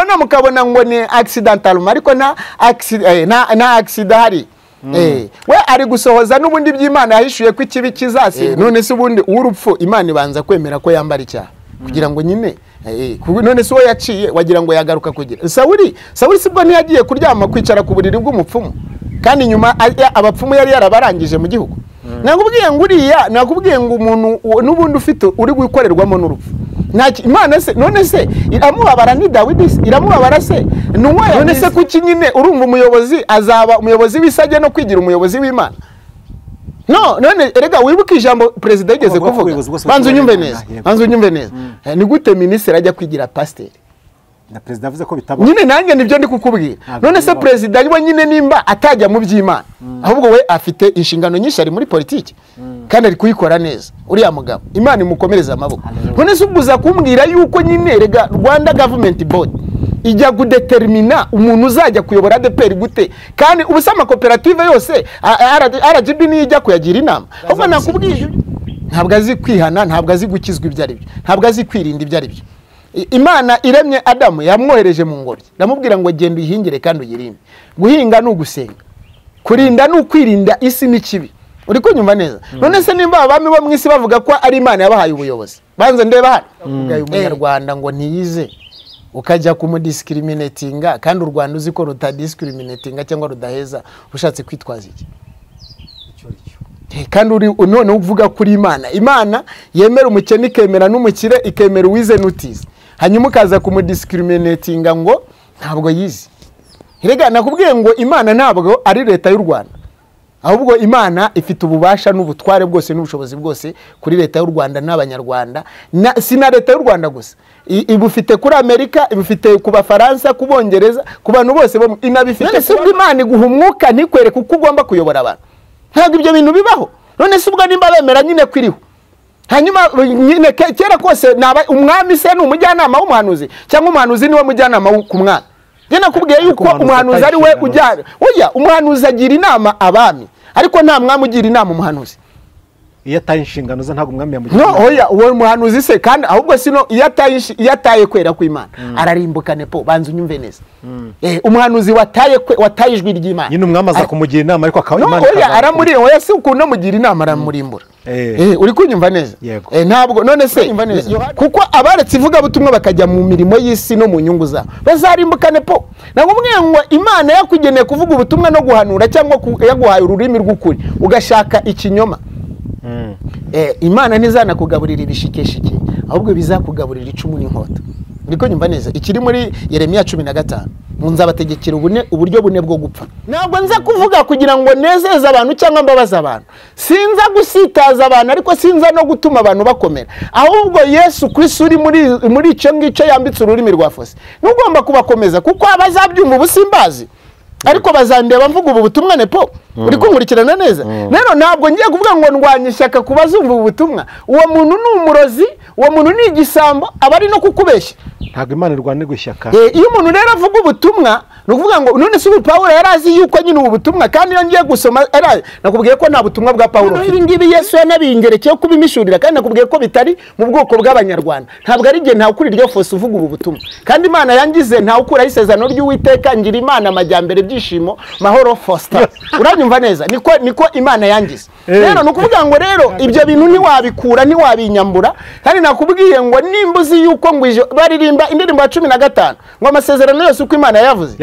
Mwamubona mukabona ngo ni accidental, ariko na na accident hari. We ari gusohoza n'ubundi by'Imana yahishuye ko ikibi kizasi. None se ubundi urupfu Imana ibanza kwemera ko yambara icyaha kugira ngo nyine none se uwo yaciye wagira ngo yagaruka kugira Sawuli sibwo ntiyagiye kuryama kwicara ku buriri bw'umupfumu, kandi nyuma abapfumu yari yarabarangije mu gihugu. Nakubwiye ngo uriya, nakubwiye ngo umuntu n'ubundi ufite uri gukorerwamo n'urupfu. Imana se none se iramubabara ni Dawidi, iramubabara se none se kuki nyine urumva umuyobozi azaba umuyobozi w'isage no kwigira umuyobozi w'Imana? No, none erega wibuka ijambo president yigeze kuvuga. Banza unyumve neza. Banza unyumve neza. Ni gute minister ajya kwigira pasteur? Na president avuze ko bitaba. Nyine nanjye nibyo ndi kukubwira. None se president we nyine nimba atajya mu by'Imana, ahubwo we afite inshingano nyinshi ari muri politiki kandi ari kuyikora neza. Uriya mugabo Imana imukomereza amaboko. None se ubuza kumbwira yuko nyine erega Rwanda Government Board ijya gudetermina umuntu uzajya kuyobora ADEPR gute, kandi ubusa amakoperative yose RGB niyo ijya kuyagira inama. Ahubwo nakubwiye ntabwo azi kwihana, ntabwo azi gukizwa ibyo ari byo, ntabwo azi kwirinda ibyo ari byo. Imana iremye Adamu yamwohereje mu ngobyi, ndamubwira ngo genda uyihingire kandi uyirinde. Guhinga ni ugusenga, kurinda ni ukwirinda isi n'ikibi. Uri kunyumva neza? None se nimba abami bo mu isi bavuga ko ari Imana yabahaye ubuyobozi, banze ndeba hano umunyarwanda ngo ntiyize, ukajya kumudiscriminatinga kandi u Rwanda uzi ko rutadiscriminatinga cyangwa rudaheza, ushatse kwitwaza iki? Kandi uri none uvuga kuri Imana, Imana yemera umukene ikemera n'umukire, ikemera uwize n'utize, hanyuma ukaza kumudiscriminatinga ngo ntabwo yize. Erega nakubwiye ngo Imana ntabwo ari leta y'u Rwanda, ahubwo Imana ifite ububasha n'ubutware bwose n'ubushobozi bwose kuri leta y'u Rwanda n'abanyarwanda. Si na leta y'u Rwanda gusa, ibufite kuri Amerika, ibufite ku Bafaransa, ku Bongereza, ku bantu bose inabifite. None se ubwo Imana iguha umwuka ntikwereke uko ugomba kuyobora abantu? Ntabwo ibyo bintu bibaho. None se ubwo nimba bemera nyine kwiriho, hanyuma nyine kera kose naba umwami se ni umujyanama w'umuhanuzi, cyangwa umuhanuzi niwe mujyanama ku mwami? Njye nakubwiye yuko umuhanuzi ari we ujyana. Oya, umuhanuzi agira inama abami, ariko nta mwami ugira inama umuhanuzi. Iyo ataye inshingano ze ntabwo umwami yamugira. No, oya, uwo muhanuzi se kandi ahubwo sino iyo ataye kwera kw'Imana ararimbuka nepo. Banza unyumve neza. Umuhanuzi wataye ijwi ry'Imana nyine umwami aza kumugira inama, ariko akaba Imana. Oya, aramurira. Oya, si ukuntu amugira inama aramurimbura. Uri kunyumva neza? Ntabwo none se kuko abaretse ivuga butumwa bakajya mu mirimo y'isi no mu nyungu zabo bazarimbuka nepo. Nakubwiye ngo Imana yakugeneye kuvuga ubutumwa no guhanura, cyangwa yaguhaye ururimi rw'ukuri ugashaka ikinyoma. Imana ntizanakugaburira ibishikeshike, ahubwo bizakugaburira icumu n'inkota. Ndiko nyumva neza ikiri muri Yeremiya 15, nzabategekera uburyo bune bwo gupfa. Ntabwo nza kuvuga kugira ngo nezeze abantu cyangwa mbabaze abantu, sinza gusitaza abantu, ariko sinza no gutuma abantu bakomera, ahubwo Yesu Kristo uri muri icyo ngicyo yambitse ururimi rwa fose nugomba kubakomeza, kuko abazabyumva ubusimbazi ariko bazandeba mvuga ubu butumwa nepo. Uri kunkurikirana neza? Rero ntabwo ngiye kuvuga ngo ndwanye ishyaka kubazumva ubu butumwa. Uwo muntu ni umurozi, uwo muntu ni igisambo, aba ari no kukubeshya. Ntabwo Imana irwanirwa ishyaka. Iyo umuntu rero avuga ubutumwa, ni ukuvuga ngo none se ubu Pawulo yari azi yuko nyine ubu butumwa, kandi iyo ngiye gusoma nakubwiye ko nta butumwa bwa Pawulo. Ibi ngibi Yesu yanabingerekeyeho kubimishurira, kandi nakubwiye ko bitari mu bwoko bw'abanyarwanda. Ntabwo ari jye ntawe ukuri iryo fose uvuga ubu butumwa, kandi Imana yangize ntawe ukuraho isezerano ry'Uwiteka, ngira Imana amajyambere, byishimo, mahoro, Faustin. Uranyumva neza? Niko Imana yangize. Rero ni ukuvuga ngo rero ibyo bintu ntiwabikura, ntiwabinyambura. Kandi nakubwiye ngo nimba uzi yuko ngo baririmba indirimbo ya 15 ngo amasezerano yose uko Imana yavuze.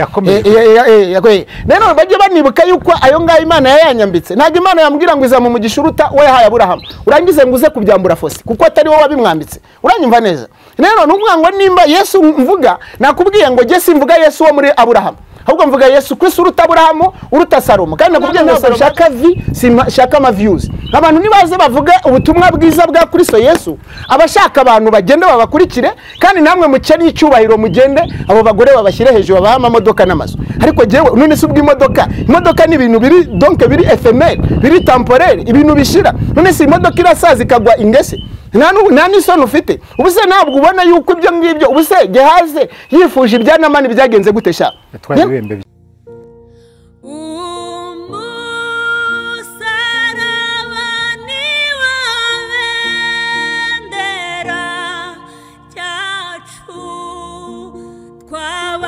Rero bajye banibuka yuko ayo ngayo Imana yayanyambitse. Ntabwo Imana yambwira ngo izamu umugisha uruta we yahaye Aburahamu, urangize ngo uze kubyambura fose kuko atari wowe wabimwambitse. Uranyumva neza? Rero ni ukuvuga ngo nimba Yesu mvuga, nakubwiye ngo jye simvuga Yesu wo muri Aburahamu, ahubwo mvuga Yesu Kristo uruta Aburahamu, uruta Salomo. Kandi nakubwiye ngo shaka vi, shaka ama views. Abantu nibaze bavuga ubutumwa bwiza bwa Kristo Yesu, abashaka abantu bagende babakurikire, kandi namwe mukene icyubahiro mugende abo bagore babashyire hejuru babaha amamodoka n'amazu. Ariko jewe none se ubwo imodoka ni ibintu biri donc biri éphémère, biri temporaire, ibintu bishira. None se imodoka irasaza ikagwa ingese, nta n'isoni ufite. Ubu se ntabwo ubona yuko ibyo ngibyo, ubu se Gehaze yifuje ibya Namani byagenze gute sha? Kwa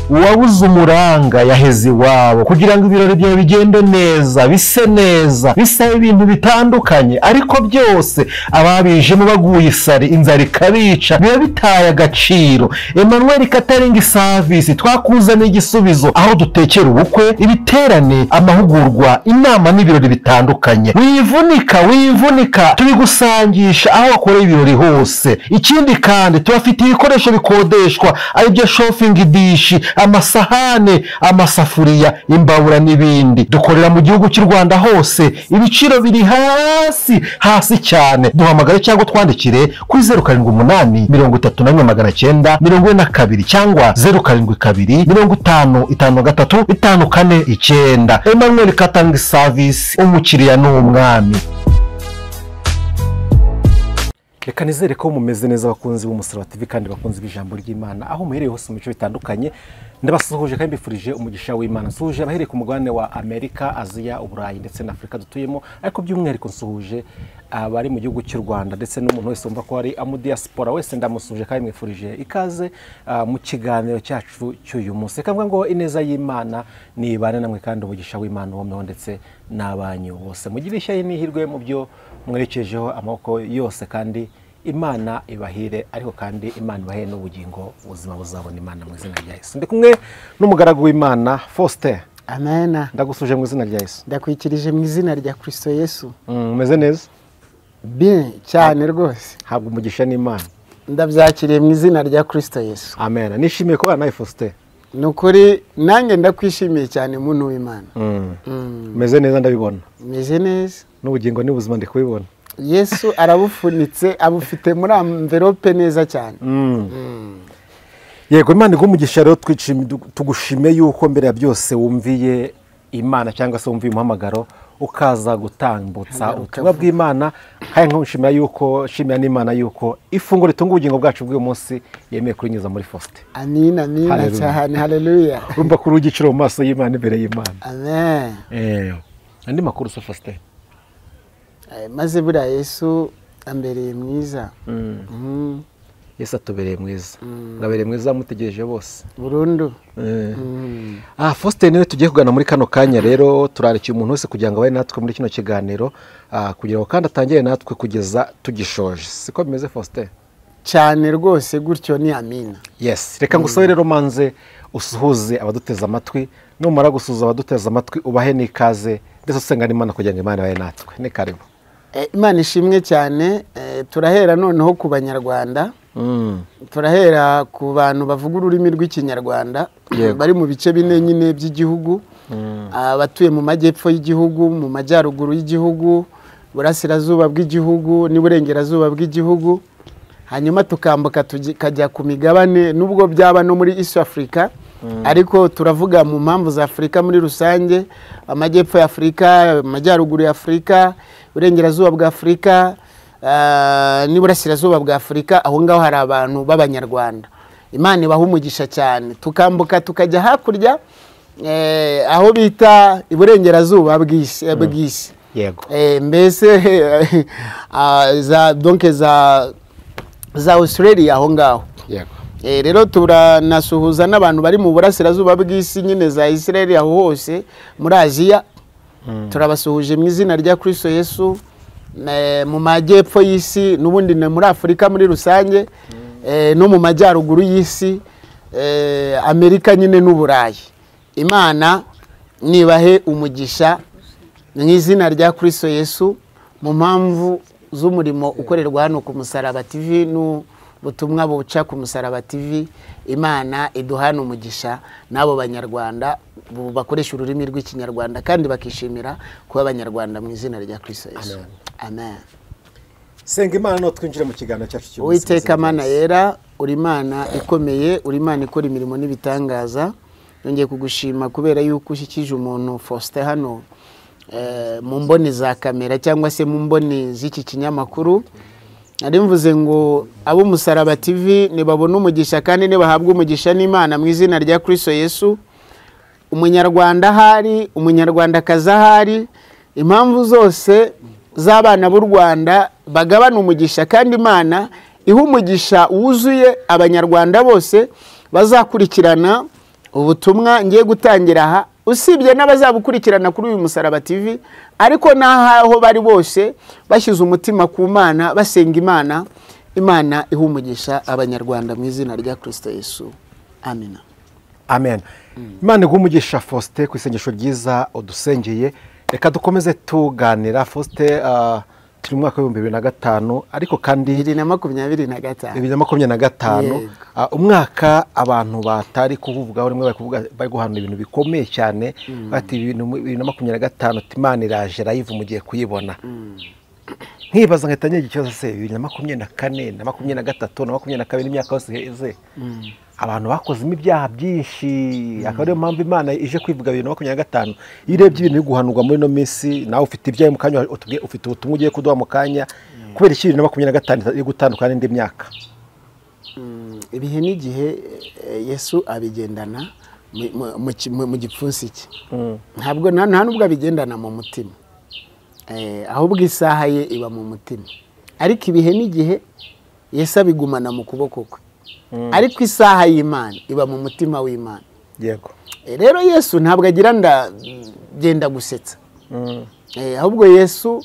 Uwabuze umuranga yaheze iwabo. Kugira ngo ibirori byawe bigende neza, bise neza, bisaba ibintu bitandukanye, ariko byose ababijemo baguye isari, inzara ikabica, biba bitaye agaciro. Emmanuel Catering Service twakuzaniye igisubizo, aho dutekera ubukwe, ibiterane, amahugurwa, inama n'ibirori bitandukanye. Wivunika, wivunika, tubigusangisha aho wakoreye ibirori hose. Ikindi kandi tubafitiye ibikoresho bikodeshwa, aribyo chafing dish, amasahane, amasafuriya, imbabura n'ibindi. Dukorera mu gihugu cy'u Rwanda hose, ibiciro biri hasi hasi cyane. Duhamagare cyangwa twandikire kuri 078 31 942 cyangwa 072 50 53 549. Emmanuel Catering Service, umukiriya ni umwami. Reka nizere ko mumeze neza abakunzi b'Umusaraba TV kandi bakunzi b'ijambo ry'Imana aho muhereye hose mu bice bitandukanye. Ndabasuhuje kandi mbifurije umugisha w'Imana. Nsuhuje abahereye ku mugabane wa Amerika, Aziya, Uburayi ndetse na Afurika dutuyemo, ariko by'umwihariko nsuhuje abari mu gihugu cy'u Rwanda ndetse n'umuntu wese wumva ko ari amu diaspora wese, ndamusuhuje kandi mwifurije ikaze mu kiganiro cyacu cy'uyu munsi. Reka mvuga ngo ineza y'Imana nibane namwe kandi umugisha w'Imana uwomeho ndetse n'abanyu bose. Mugire ishya n'ihirwe mu byo mwerekejeho amaboko yose, kandi Imana ibahire, ariko kandi Imana ibahe n'ubugingo ubuzima buzabona Imana mu izina rya Yesu. Ndi kumwe n'umugaragu w'Imana Faustin. Amen. Ndagusuje mu izina rya Yesu. Ndakwikirije mu izina rya Kristo Yesu. Umeze neza? Bien cyane rwose. Habwa umugisha n'Imana. Ndabyakiriye mu izina rya Kristo Yesu. Amen. Nishimiye kubana nawe Faustin. Nukuri nanjye ndakwishimiye cyane muntu w'Imana. Umeze neza ndabibona. Meze neza. N'ubugingo n'ubuzima ndi kubibona. Yesu arabufunitse, abufite muri envelope neza cyane. Yego, Imana iguhe umugisha. Rero tugushime yuko mbere ya byose wumviye Imana cyangwa se wumviye umuhamagaro ukaza gutambutsa ubutumwa bw'Imana. Kandi nkushimira yuko shimira n'Imana yuko ifunguro ritunga ubugingo bwacu bw'uyu munsi yemeye kurinyuza muri Faustin. Amina, amina cyane, haleluya. Urumva ko urugiciro mu maso y'Imana, imbere y'Imana. Amen. Andi makuru se Faustin? Maze buriya Yesu ambereye mwiza. Yesu atubereye mwiza. Ngabereye mwiza mutegereje bose. Burundu. Faustin niwe tugiye kugana muri kano kanya. Rero turarikiye umuntu wese kugira ngo abe natwe muri kino kiganiro, kugira ngo kandi atangire natwe kugeza tugishoje. Siko bimeze Faustin? Cyane rwose, gutyo ni amina. Yes, reka ngusabe rero manze usuhuze abaduteze amatwi, numara gusuhuza abaduteze amatwi ubahe n'ikaze ndetse usenga n'Imana kugira ngo Imana ibahe natwe. Ni karibu. Imana ishimwe cyane. Turahera noneho ku Banyarwanda. Turahera ku bantu bavuga ururimi rw'Ikinyarwanda bari mu bice bine nyine by'igihugu, abatuye mu majyepfo y'igihugu, mu majyaruguru y'igihugu, burasirazuba bw'igihugu n'iburengerazuba bw'igihugu. Hanyuma tukambuka tukajya ku migabane, nubwo byaba no muri East Africa, ariko turavuga mu mpamvu za Afurika muri rusange, amajyepfo ya Afurika, amajyaruguru ya Afurika, burengerazuba bwa Afurika n'iburasirazuba bwa Afurika. Aho ngaho hari abantu b'Abanyarwanda. Imana ibaha umugisha cyane. Tukambuka tukajya hakurya aho bita iburengerazuba bw'isi. Yego. Mbese za donc za Australia aho ngaho. Yego. Rero turanasuhuza n'abantu bari mu burasirazuba bw'isi nyine za Israel aho hose muri Aziya. Turabasuhuje mu izina rya Kristo Yesu. Mu majyepfo y'isi n'ubundi muri Afurika muri rusange, no mu majyaruguru y'isi, Amerika nyine n'Uburayi. Imana nibahe umugisha mu izina rya Kristo Yesu. Mu mpamvu z'umurimo ukorerwa hano ku Musaraba TV n'ubutumwa buca ku Musaraba TV, Imana iduhana umugisha n'abo Banyarwanda bakoresha ururimi rw'Ikinyarwanda kandi bakishimira kuba Abanyarwanda mu izina rya Kristo Yesu. Amen. Senga Imana no twinjire mu kiganiro cyacu cy'umunsi. Uwiteka Mana yera, uri Imana ikomeye, uri Imana ikora imirimo n'ibitangaza. Nongeye kugushima kubera yuko ushyikije umuntu Faustin hano mu mboni za kamera cyangwa se mu mboni z'iki kinyamakuru. Nari mvuze ngo abo Musaraba TV nibabona umugisha kandi nibahabwa umugisha n'Imana mu izina rya Kristo Yesu. Umunyarwanda ahari, umunyarwandakazi ahari, impamvu zose z'abana b'u Rwanda bagabana umugisha kandi Imana iha umugisha wuzuye Abanyarwanda bose bazakurikirana Ubutumwa ngiye gutangira aha, usibye n'abazabukurikirana kuri uyu Musaraba TV, ariko n'aho bari bose bashyize umutima ku Mana, basenga Imana, Imana iha umugisha Abanyarwanda mu izina rya Kristo Yesu. Amina. Amen. Imana iguhe umugisha Faustin ku isengesho ryiza udusengeye. Reka dukomeze tuganira Faustin. Turi mu mwaka wa 2005, ariko kandi 2025. 2025, umwaka abantu batari kuvugaho rimwe, bari kuvuga, bari guhanura ibintu bikomeye cyane, bati 2025 Imana iraje live, mugiye kuyibona. Nkibaza nkahita ngira ikibazo, se 2024 na 23 na 22, imyaka yose iheze abantu bakozemo ibyaha byinshi, akaba ariyo mpamvu Imana ije kwivuga 2025? Iyo urebye ibintu biri guhanurwa muri ino minsi, nawe ufite ibyawe mu kanya utubwiye, ufite ubutumwa ugiye kuduha mu kanya, kubera iki 2025 iri gutandukana n'indi myaka? Ibihe n'igihe, Yesu abigendana mu gipfunsi cye, ntabwo nta nubwo abigendana mu mutima, ahubwo isaha ye iba mu mutima. Ariko ibihe n'igihe Yesu abigumana mu kuboko kwe, ariko isaha y'Imana iba mu mutima w'Imana. Rero Yesu ntabwo agira ndagenda gusetsa, ahubwo Yesu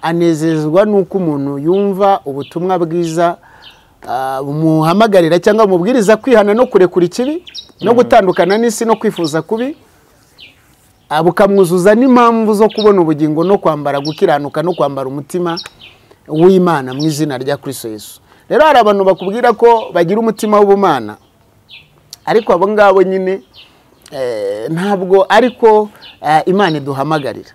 anezezwa n'uko umuntu yumva ubutumwa bwiza bumuhamagarira cyangwa bumubwiriza kwihana no kurekura ikibi no gutandukana n'isi no kwifuza kubi, bukamwuzuza n'impamvu zo kubona ubugingo no kwambara gukiranuka no kwambara umutima w'Imana mu izina rya Kristo Yesu. Rero hari abantu bakubwira ko bagira umutima w'ubumana, ariko abo ngabo nyine ntabwo ariko Imana iduhamagarira,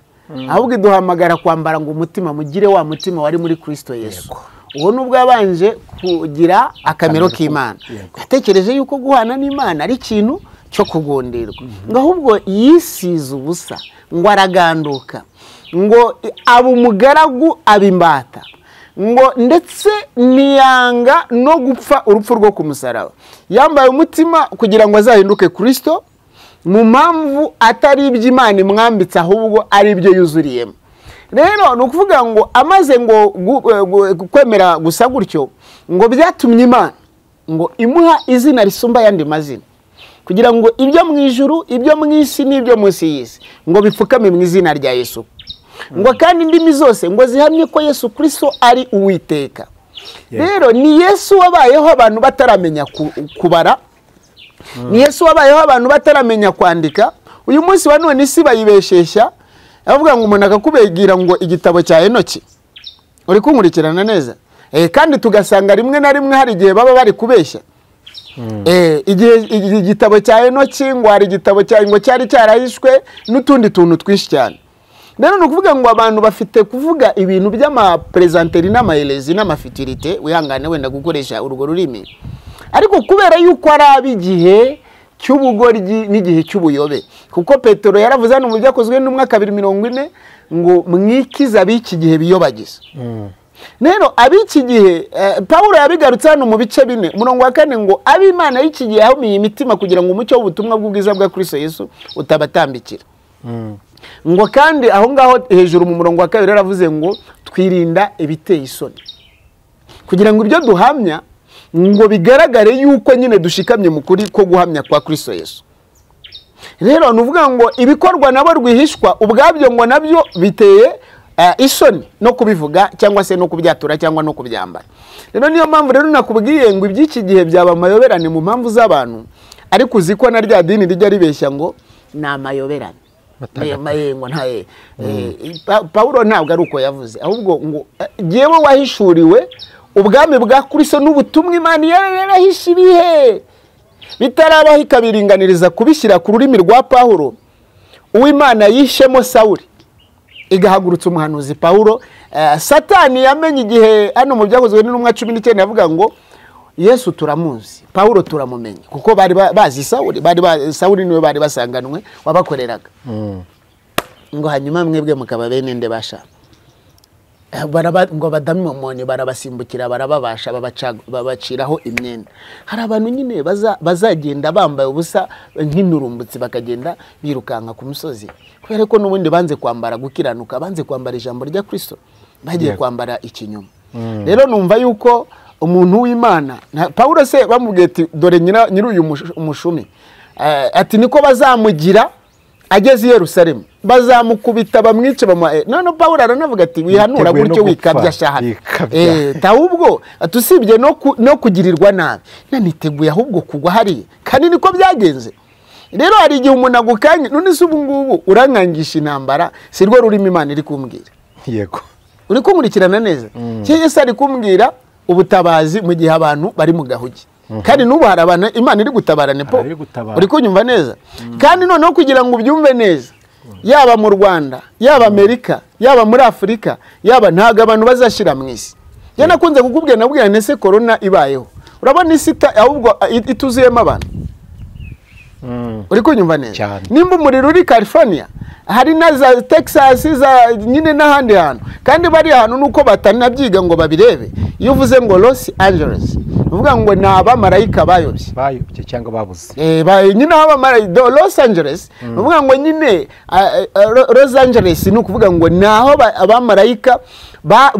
ahubwo iduhamagara kwambara ngo umutima, mugire wa mutima wari muri Kristo Yesu. Uwo nubwo yabanje kugira akamero k'Imana, yatekereje yuko guhana n'Imana ari ikintu cyo kugonderwa, ngo ahubwo yisize ubusa, ngo araganduka, ngo aba umugaragu, aba imbata, ngo ndetse niyanga no gupfa urupfu rwo ku musaraba. Yambaye umutima kugira ngo azahinduke Kristo, mu mpamvu atari iby'Imana imwambitse, ahubwo ari ibyo yuzuriyemo. Rero ni ukuvuga ngo amaze ngo kwemera gusa gutyo, ngo byatumye Imana ngo imuha izina risumba ayandi mazina, kugira ngo ibyo mu ijuru, ibyo mu isi n'ibyo munsi y'isi ngo bipfukame mu izina rya Yesu, ngo kandi indimi zose ngo zihamye ko Yesu Kristo ari Uwiteka. Rero ni Yesu wabayeho abantu bataramenya kubara, ni Yesu wabayeho abantu bataramenya kwandika. Uyu munsi wa none isi bayibeshesha, avuga ngo umuntu akakubegera ngo igitabo cya Enoki, uri kunkurikirana neza? Kandi tugasanga rimwe na rimwe hari igihe baba bari kubeshya. Igihe igitabo cya Enoki, ngo hari igitabo cya ngo cyari cyarahishwe n'utundi tuntu twinshi cyane. Rero ni ukuvuga ngo abantu bafite kuvuga ibintu by'amaprezanteri n'amaherezi n'amafitirite, wihangane wenda gukoresha urwo rurimi, ariko kubera yuko ari ab'igihe cy'ubugoryi n'igihe cy'ubuyobe, kuko Petero yaravuze hano mu Byakozwe n'Intumwa 2:40 ngo mwikize ab'iki gihe biyobagiza. Rero ab'iki gihe, Pawulo yabigarutse hano mu bice 4 umurongo wa 4, ngo ab'Imana y'iki gihe yahumiye imitima kugira ngo umucyo w'ubutumwa bw'ubwiza bwa Kristo Yesu utabatambikira. Ngo kandi aho ngaho hejuru mu murongo wa 2 yaravuze ngo twirinda ibiteye isoni, kugira ngo ibyo duhamya ngo bigaragare yuko nyine dushikamye mu kuri ko guhamya kwa Kristo Yesu. Rero ni ukuvuga ngo ibikorwa nabo rwihishwa ubwabyo ngo nabyo biteye isoni no kubivuga cyangwa se no kubyatura cyangwa no kubyambara. Rero niyo mpamvu rero nakubwiye ngo iby'iki gihe byaba amayoberane mu mpamvu z'abantu, ariko uzi ko na rya dini rijya ribeshya ngo ni amayoberane. Mayengo nta Pawulo ntabwo ari uko yavuze, ahubwo ngo jyewe wahishuriwe ubwami bwa Kristo n'ubutumwa Imana yarahishe ibihe bitarabaho, ikabiringaniriza kubishyira ku rurimi rwa Pawulo, uw'Imana yishemo Sawuli igahagurutsa umuhanuzi Pawulo. Satani yamenye igihe hano mu Byakozwe n'Intumwa 19 yavuga ngo Yesu turamuzi, Pawulo turamumenye, kuko bari bazi Sawuli, bari Sawuli niwe bari basanganwe wabakoreraga. Ngo hanyuma mwebwe mukaba bene nde basha, ngo abadayimoni barabasimbukira, barababasha, babaciraho imyenda. Hari abantu nyine bazagenda bambaye ubusa nk'inturumbutsi, bakagenda birukanka ku musozi, kubera ko n'ubundi banze kwambara gukiranuka, banze kwambara ijambo rya Kristo, bagiye kwambara ikinyoma. Rero numva yuko umuntu w'Imana, Pawulo se bamubwiye ati dore nyiri uyu mushumi, Ati niko bazamugira ageze i Yerusalemu, bazamukubita bamwice bamuha. None Pawulo aranavuga ati wihanura gutyo wikabya shaha. Ahubwo atusibye no kugirirwa nabi, naniteguye ahubwo kugwa hariya, kandi niko byagenze. Rero hari igihe umuntu agukanye, none se ubu ngubu urankangisha intambara, si rwo rurimi Imana iri kumbwira. Yego, uri kunkurikirana neza. Yesu ari kumbwira ubutabazi mu gihe abantu bari mu gahugi. Kandi n'ubu hari abantu Imana iri gutabara, Nepo, uri kunyumva neza. Kandi noneho kugira ngo ubyumve neza, yaba mu Rwanda, yaba Amerika, yaba muri Afurika, yaba ntago abantu bazashira mu isi. Yanakunze kukubwira, nabwira nese corona ibayeho, urabona isi ahubwo ituzuyemo abantu. Uri kunyumva neza. Nimba umuriro uri California, hari na za Texas, za nyine n'ahandi hantu, kandi bari ahantu nuko batanabyiga ngo babirebe. Iyo uvuze ngo Los Angeles, uvuga ngo ni abamarayika bayobye cyangwa babuze. Nyine abamarayika Los Angeles, uvuga ngo nyine Los Angeles ni ukuvuga ngo naho abamarayika ba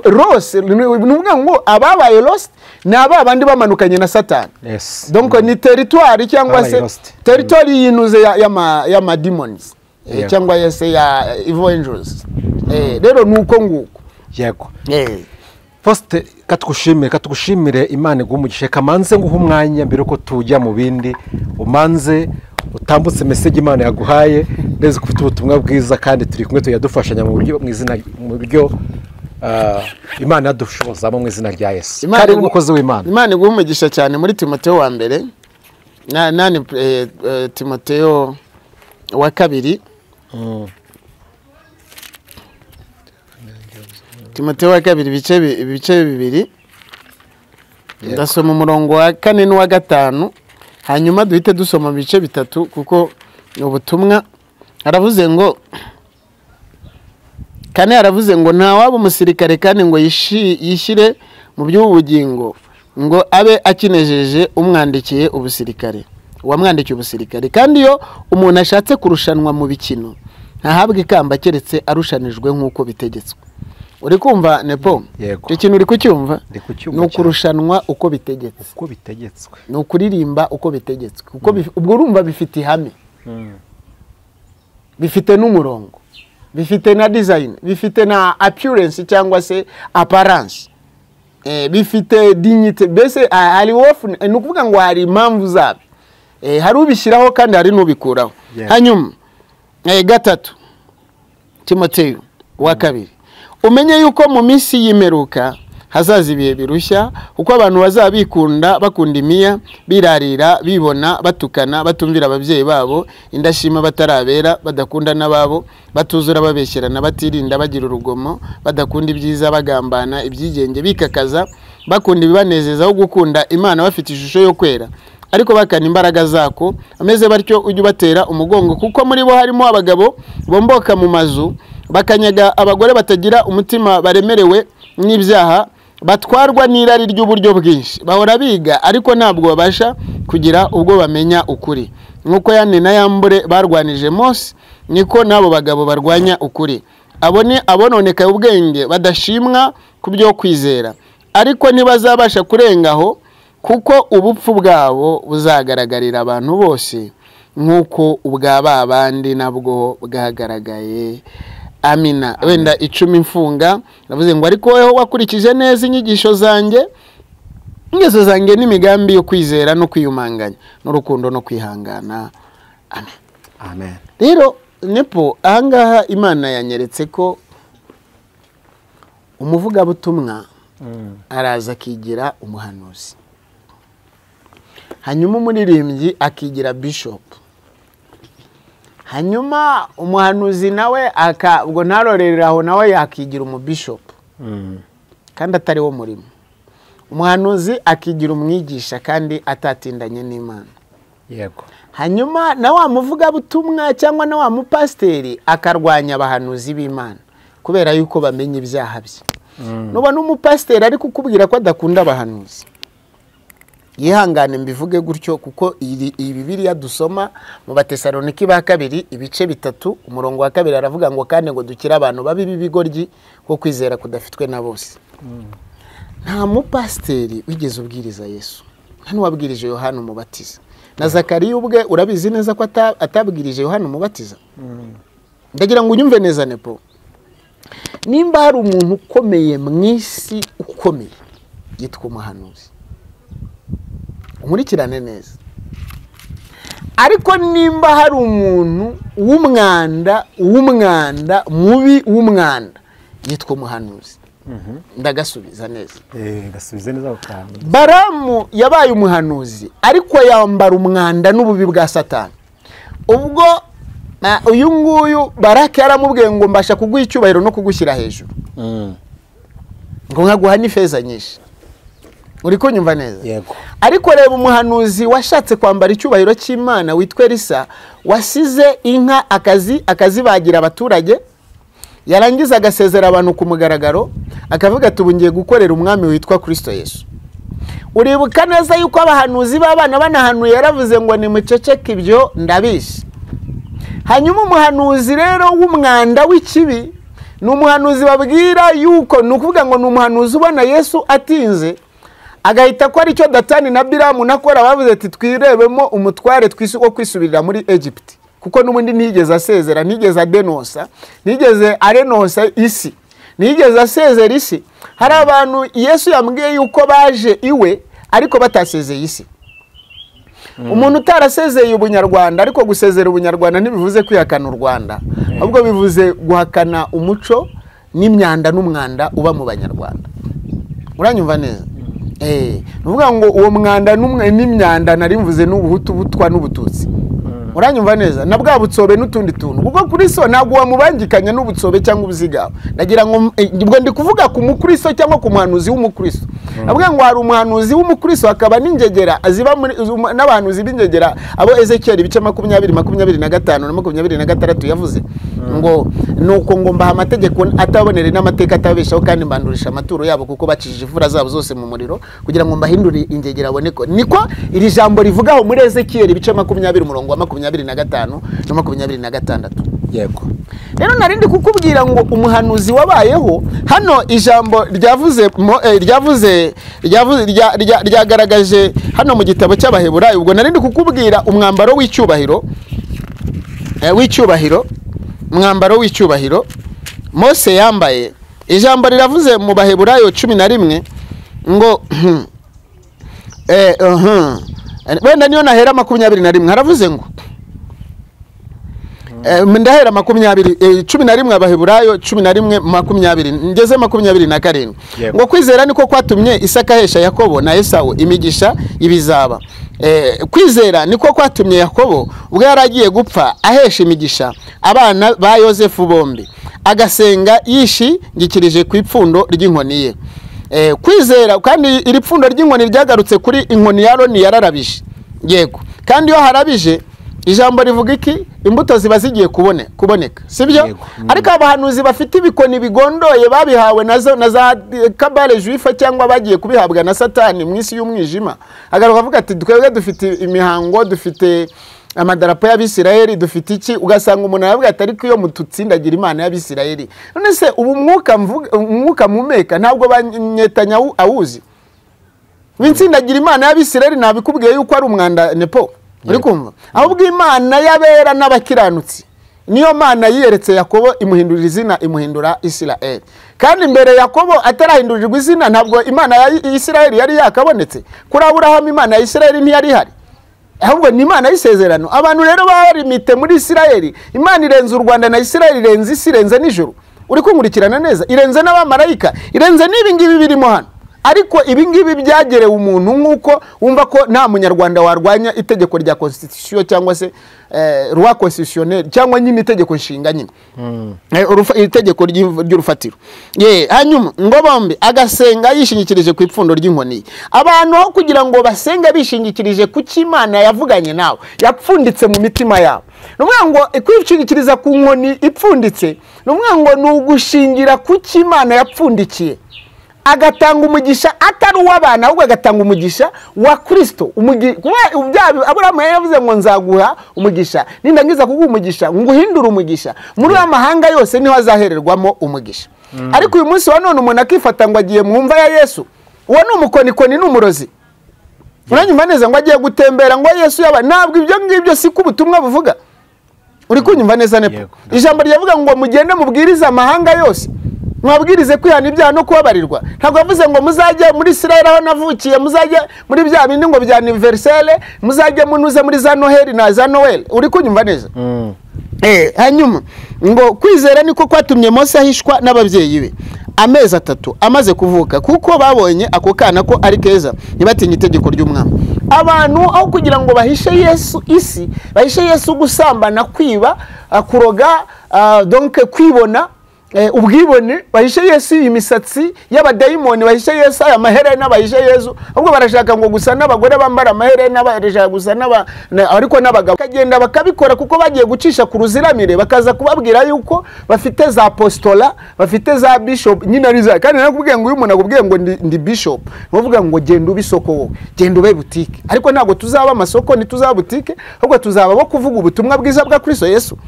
Los, ni ukuvuga ngo ababaye lost ni aba bandi bamanukanye na Satani. Yes. Donc ni territoire cyangwa se territoire yinuze ya demons cyangwa yese ya evil angels. Rero nuko nguko. Yego. Faustin, katugushimire Imana iguhe umugisha. Kamanze nguhe umwanya mbere uko tujya mu bindi, umanze utambutse message Imana yaguhaye neza, ufite ubutumwa bwiza kandi turi kumwe tuyadufashanya mu buryo mu izina, mu buryo Imana yadushobozamo mu izina rya Yesu. Kandi umukozi w'Imana. Imana iguhe umugisha cyane. Muri Timoteyo wa mbere nani Timoteyo wa kabiri, Timoteyo wa kabiri ibice 2, ndasoma umurongo wa 4 n'uwa 5, hanyuma duhite dusoma ibice 3 kuko ubutumwa. Aravuze ngo kane, aravuze ngo nta waba umusirikare kandi ngo yishyire mu by'ubugingo ngo abe akinejeje umwandikiye ubusirikare, uwamwandikiye ubusirikare. Kandi iyo umuntu ashatse kurushanwa mu bikino ntahabwe ikamba keretse arushanijwe nk'uko bitegetswe. Uri kumva Nepo? Icyo kintu uri kucyumva? Ni ukurushanwa uko bitegetswe. Uko bitegetswe. Ni ukuririmba uko bitegetswe. Kuko ubwo urumva bifite ihame. Bifite n'umurongo. Bifite na design, bifite na appearance cyangwa se apparence. Bifite dignity, mbese hari wofu, ni ukuvuga ngo hari impamvu zabyo. Hari ubishyiraho kandi hari n'ubikuraho. Hanyuma 3 Timoteyo wa kabiri, umenye yuko mu minsi y'imperuka hazaza ibihe birushya, kuko abantu bazabikunda, bakunda imiya, birarira, bibona, batukana, batumvira ababyeyi babo, indashima batarabera, badakunda n'ababo, batuzura, babeshyerana, batirinda, bagira urugomo, badakunda ibyiza, bagambana ibyigenge, bikakaza, bakunda ibibanezeza aho gukunda Imana, bafite ishusho yo kwera ariko bakana imbaraga zako. Ameze batyo ujye ubatera umugongo, kuko muri bo harimo abagabo bomboka mu mazu, bakanyaga abagore batagira umutima, baremerewe n'ibyaha, batwarwa n'irari ry'uburyo bwinshi, bahora biga ariko ntabwo babasha kugira ubwo bamenya ukuri. Nk'uko Yane na Yambure barwanije Mose, niko n'abo bagabo barwanya ukuri. Abo ni abononekaye ubwenge, badashimwa ku byo kwizera, ariko ntibazabasha kurengaho, kuko ubupfu bwabo buzagaragarira abantu bose nk'uko ubwa babandi nabwo bwagaragaye. Amina. Wenda 10 mfunga, navuze ngo ariko weho wakurikije neza inyigisho zanjye, ingeso zanjye n'imigambi yo kwizera no kwiyumanganya n'urukundo no kwihangana. Amen. Amen. Rero Nepo, ahangaha Imana yanyeretse ko umuvugabutumwa araza akigira umuhanuzi, hanyuma umuririmbyi akigira bishop, hanyuma umuhanuzi nawe ubwo ntarorerera aho nawe yakigira umubishop kandi atari wo murimo. Umuhanuzi akigira umwigisha kandi atatindanye n'Imana. Yego. Hanyuma na wa muvugabutumwa cyangwa na wa mupasiteri akarwanya abahanuzi b'Imana kubera yuko bamenye ibyaha bye. Nubona umupasiteri ari kukubwira ko adakunda abahanuzi, yihangane mbivuge gutyo, kuko iyi Bibiliya dusoma mu Batesaloniki ba kabiri ibice 3 umurongo wa 2 aravuga ngo kandi ngo dukire abantu babi b'ibigoryi ko kwizera kudafitwe na bose. Nta mupasiteri wigeze ubwiriza Yesu, nta n'uwabwirije Yohana umubatiza, Na Zakariya ubwe urabizi neza ko atabwirije Yohana Umubatiza. Ndagira ngo unyumve neza Nepo. Nimba hari umuntu ukomeye mu isi, ukomeye yitwa umuhanuzi, unkurikirane neza. Ariko nimba hari umuntu w'umwanda, w'umwanda mubi, w'umwanda, yitwa umuhanuzi. Ndagasubiza neza. Gasubize neza ako kantu. Baramu yabaye umuhanuzi, ariko yambara umwanda n'ububi bwa Satani. Ubwo uyu nguyu Baraki yaramubwiye ngo mbasha kuguha icyubahiro no kugushyira hejuru, ngo nkaguha n'ifeza nyinshi. Uri kunyumva neza? Yego. Ariko reba umuhanuzi washatse kwambara icyubahiro cy'Imana witwa Elisa, wasize inka akazi akazibagira abaturage, yarangiza agasezera abantu ku mugaragaro, akavuga ati ubu ngiye gukorera umwami witwa Kristo Yesu. Uribuka neza yuko abahanuzi b'abana banahanuye yaravuze ngo nimuceceke ibyo ndabizi. Hanyuma umuhanuzi rero w'umwanda w'ikibi ni umuhanuzi babwira yuko, ni ukuvuga ngo ni umuhanuzi ubona Yesu atinze, agahita ko aricyo Datani na Biramu na Kora bavuze ati twirebemo umutware twisi wo kwisubirira muri Egypt, kuko n'ubundi ntiyigeze asezera, ntiyigeze adenosa, ntiyigeze arenosa isi, ntiyigeze asezera isi. Hari abantu Yesu yambwiye yuko baje iwe ariko batasezeye isi. Umuntu utarasezeye ubunyarwanda, ariko gusezera ubunyarwanda ntibivuze kwihakana u Rwanda, ahubwo bivuze guhakana umuco n'imyanda n'umwanda uba mu banyarwanda. Uranyumva neza? Ni ukuvuga ngo uwo mwanda n'imyanda nari mvuze n'ubuhutu, butwa n'ubututsi. Uranyumva neza? Na bwa butsobe n'utundi tuntu, kuko Kristo ntabwo wamubangikanya n'ubutsobe cyangwa ubuzigaba. Ndagira ngo ubwo ndi kuvuga ku mukristo cyangwa ku muhanuzi w'umukristo. Avuga ngo hari umuhanuzi w'umukristo akaba n'ingegera ziba muri n'abahanuzi b'ingegera, abo Ezekiel ibice 20, 25 na 26 yavuze ngo nuko ngo mbaha amategeko atabonere n'amateka atabeshaho, kandi mbandurisha amaturo yabo kuko bacishije imfura zabo zose mu muriro kugira ngo mbahindure ingegera aboneko. Niko iri jambo rivugaho muri Ezekiel ibice 20 umurongo wa 25 na 26. Yego. Rero narindi kukubwira ngo umuhanuzi wabayeho hano, ijambo ryavuze ryavuze ryagaragaje hano mu gitabo cy'Abaheburayo. Ubwo narindi kukubwira umwambaro w'icyubahiro, w'icyubahiro, umwambaro w'icyubahiro Mose yambaye. Ijambo riravuze mu Baheburayo 11 ngo wenda niyo nahera 21, haravuze ngo ndahera 20, 11 Abaheburayo 11 20 ngeze 27, ngo kwizera niko kwatumye Isaka ahesha Yakobo na Esawu imigisha ibizaba. Kwizera niko kwatumye Yakobo ubwo yaragiye gupfa ahesha imigisha abana ba Yosefu bombi, agasenga yishingikirije ku ipfundo ry'inkoni ye. Kwizera kandi iri pfundo ry'inkoni ryagarutse kuri inkoni ya Aroni yararabije. Yego. Kandi iyo harabije ijambo rivuga iki? Imbuto ziba zigiye kuboneka, sibyo? Ariko abahanuzi bafite ibikoni bigondoye babihawe nazo na za kabale juifa cyangwa bagiye kubihabwa na Satani mu isi y'umwijima, agaruka avuga ati twebwe dufite imihango, dufite amadarapo y'Abisirayeli, dufite iki? Ugasanga umuntu aravuga ati ariko iyo mututsindagira Imana y'Abisirayeli. None se ubu umwuka mumeka ntabwo banyetanya awuzi? Wintsindagira Imana y'Abisirayeli nabikubwiye yuko ari umwanda Nepo. Uri kumva? Ahubwo Imana y'abera n'abakiranutsi niyo Mana yiyeretse Yakobo, imuhindurira izina, imuhindura Isirayeli. Kandi mbere Yakobo atarahindurirwa izina ntabwo Imana ya Isirayeli yari yakabonetse. Kuri Aburahamu Imana ya Isirayeli ntiyari ihari, ahubwo ni Imana y'isezerano. Abantu rero barimite muri Isirayeli. Imana irenze u Rwanda na Isirayeli, irenze isi, irenze n'ijuru. Uri kunkurikirana neza? Irenze n'abamarayika, irenze n'ibi ngibi birimo hano. Ariko ibi ngibi byagerewe umuntu nk'uko wumva ko nta munyarwanda warwanya itegeko rya constitution cyangwa se loi constitutionnelle cyangwa nyine itegeko nshinga nyine, itegeko ry'urufatiro. Hanyuma ngo bombi agasenga yishingikirije ku ipfundo ry'inkoni. Abantu aho kugira ngo basenge bishingikirije ku cy'Imana yavuganye nawe yapfunditse mu mitima yabo. Ni ukuvuga ngo kwishingikiriza ku nkoni ipfunditse, ni ukuvuga ngo ni ugushingira ku cy'Imana yapfundikiye, agatanga umugisha atari uw'abana, ahubwo agatanga umugisha wa Kristo. Aburahamu yavuze ngo nzaguha umugisha, nindangiza kuguha umugisha nguhindure umugisha, muri amahanga yose niho azahererwamo umugisha. Ariko uyu munsi wa none umuntu akifata ngo agiye mu mva ya Yesu, uwo ni umukonikoni, ni umurozi. Uranyumva neza ngo agiye gutembera ngo Yesu yaba, ntabwo ibyo ngibyo siko ubutumwa buvuga. Uri kunyumva neza Nepo? Ijambo ryavuga ngo mugende mubwirize amahanga yose, mwabwirize kwihana ibyaha no kubabarirwa. Ntabwo yavuze ngo muzajye muri Israel aho navukiye, muzajye muri bya bindi ngo bya anniversaire, muzajye munuze muri za Noheli na za Noel. Uri kunyumva neza? Hanyuma ngo kwizera niko kwatumye Mose ahishwa n'ababyeyi be amezi 3 amaze kuvuka, kuko babonye ako kana ko ari keza, ntibatinye itegeko ry'umwami. Abantu aho kugira ngo bahishe Yesu isi, bahishe Yesu gusambana, kwiba, kuroga, donc kwibona, ubwibone, bahishe Yesu imisatsi y'abadayimoni, bahishe Yesu aya maherena, bahishe Yesu. Ahubwo barashaka ngo gusa n'abagore bambara amaherena, barashaka gusa n'aba ariko n'abagabo bakagenda bakabikora, kuko bagiye gucisha ku ruziramire, bakaza kubabwira yuko bafite za apostola, bafite za bishop nyine ari za. Kandi nakubwiye ngo uyu umuntu akubwiye ngo ndi bishop, bavuga ngo genda ube isoko wowe, genda ube boutique. Ariko ntabwo tuzaba amasoko, ntituzaba boutique, ahubwo tuzaba bo kuvuga ubutumwa bwiza bwa Kristo Yesu.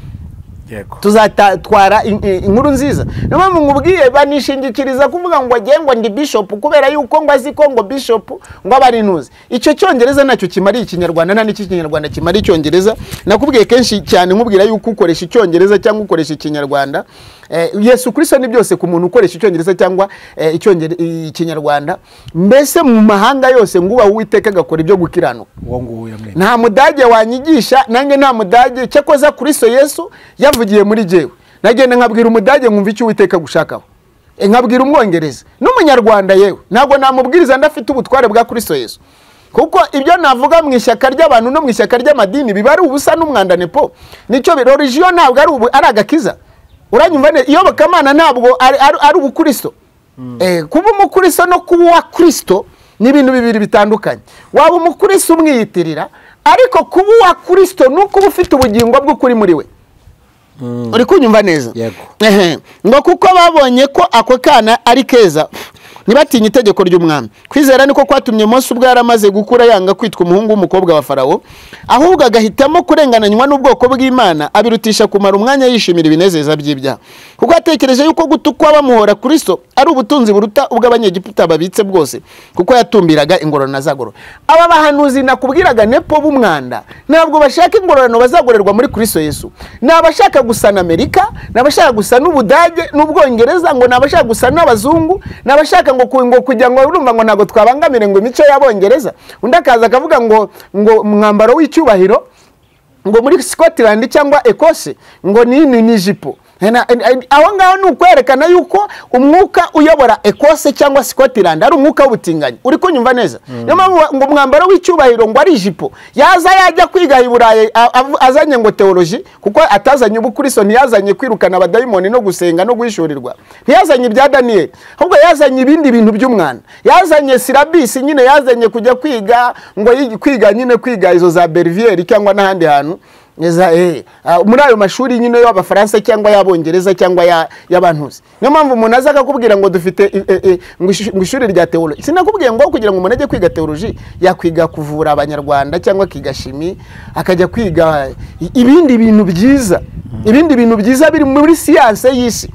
Tuzatwara inkuru nziza. Niyo mpamvu nkubwiye banishingikiriza kuvuga ngo agiye ngo ndi bishop, kubera yuko ngo azi ko ngo bishop ngo abari ntuzi. Icyo cyongereza nacyo kimari ikinyarwanda, nta n'iki kinyarwanda kimari icyongereza. Nakubwiye kenshi cyane nkubwira yuko ukoresha icyongereza cyangwa ukoresha ikinyarwanda, Yesu Kristo ni byose ku muntu ukoresha icyongereza cyangwa ikinyarwanda. Mbese mu mahanga yose ngo uba Uwiteka agakora ibyo gukiranuka. Nta mudage wanyigisha, nange nta mudage, cyakoza Kristo Yesu yavugiye muri jewe. Nagenda nkabwira umudage nkumva icyo Uwiteka gushakaho, nkabwira umwongereza n'umunyarwanda, yewe ntabwo namubwiriza ndafite ubutware bwa Kristo Yesu. Kuko ibyo navuga mu ishyaka ry'abantu no mu ishyaka ry'amadini biba ari ubusa n'umwanda Nepo. Nicyo religion ntabwo ari agakiza. Uranyumva ne? Iyobokamana ntabwo ari ubukristo. Kuba umukristo no kuba uwa Kristo ni ibintu bibiri bitandukanye. Waba umukristo umwiyitirira, ariko kuba uwa Kristo ni ukuba ufite ubugingo bw'ukuri muri we. Uri kunyumva neza? Yego. Ngo kuko babonye ko ako kana ari keza, ntibatinye itegeko ry'umwami. Kwizera niko kwatumye Mose ubwo yaramaze gukura yanga kwitwa umuhungu w'umukobwa wa Farawo, ahubwo agahitamo kurengananywa n'ubwoko bw'Imana, abirutisha kumara umwanya yishimira ibinezeza by'ibyaha. Kuko atekereje yuko gutukwa bamuhora Kristo ari ubutunzi buruta ubw'abanyegiputa babitse bwose, kuko yatumbiraga ingororano azagorora. Aba bahanuzi nakubwiraga Nepo b'umwanda ntabwo bashaka ingororano bazagorerwa muri Kristo Yesu. Ni abashaka gusa na Amerika, ni abashaka gusa n'Ubudage n'Ubwongereza, ngo ni abashaka gusa n'abazungu, ni abashaka ngo kujya ngo urumva ngo ntabwo twabangamire ngo imico y'abongereza. Undi akaza akavuga ngo mwambaro w'icyubahiro ngo muri Scotland cyangwa Ecosse ngo ni ijipo. Aho ngaho ni ukwerekana yuko umwuka uyobora Ecosse cyangwa Scotland ari umwuka w'ubutinganyi. Uri kunyumva neza? Niyo mpamvu ngo umwambaro w'icyubahiro ngo ari ijipo. Yaza yajya kwiga i Burayi azanye ngo theology, kuko atazanye ubukristo, ntiyazanye kwirukana abadayimoni no gusenga no guhishurirwa, ntiyazanye ibya Daniel, ahubwo yazanye ibindi bintu by'umwana. Yazanye syllabus nyine, yazanye kujya kwiga ngo kwiga nyine kwiga izo za Bervier cyangwa n'ahandi hantu muri ayo mashuri nyine y'abafaransa cyangwa y'abongereza cyangwa y'abantuzi. Niyo mpamvu umuntu aza akakubwira ngo dufite ngo ishuri rya theology. Sinakubwiye ngo kugira ngo umuntu ajye kwiga theology yakwiga kuvura abanyarwanda cyangwa akiga chimie, akajya kwiga ibindi bintu byiza, ibindi bintu byiza biri muri science y'isi.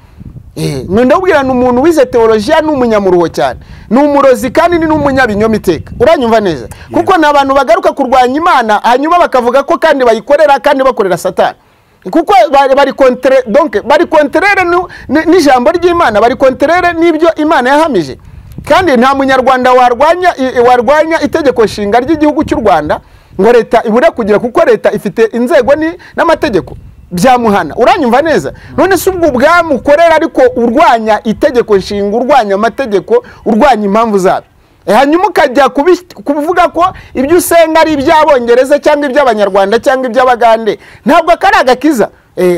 Ndabwira n'umuntu wize theology ni umunyamuruho cyane, ni umurozi kandi ni n'umunyabinyoma iteka. Uranyumva neza? Kuko ni abantu bagaruka kurwanya Imana hanyuma bakavuga ko kandi bayikorera kandi bakorera Satani. Kuko bari contre, donc bari contraire n'ijambo ry'Imana, bari contraire n'ibyo Imana yahamije. Kandi nta munyarwanda warwanya itegeko nshinga ry'igihugu cy'u Rwanda ngo leta ibure kugira, kuko leta ifite inzego n'amategeko byamuhana. Uranyumva neza? None se ubwo ubwamukorera ariko urwanya itegeko nshinga, urwanya amategeko, urwanya impamvu zabyo, hanyuma ukajya kuvuga ko ibyo usenga ari iby'abongereza cyangwa iby'abanyarwanda cyangwa iby'abagande, ntabwo akari agakiza,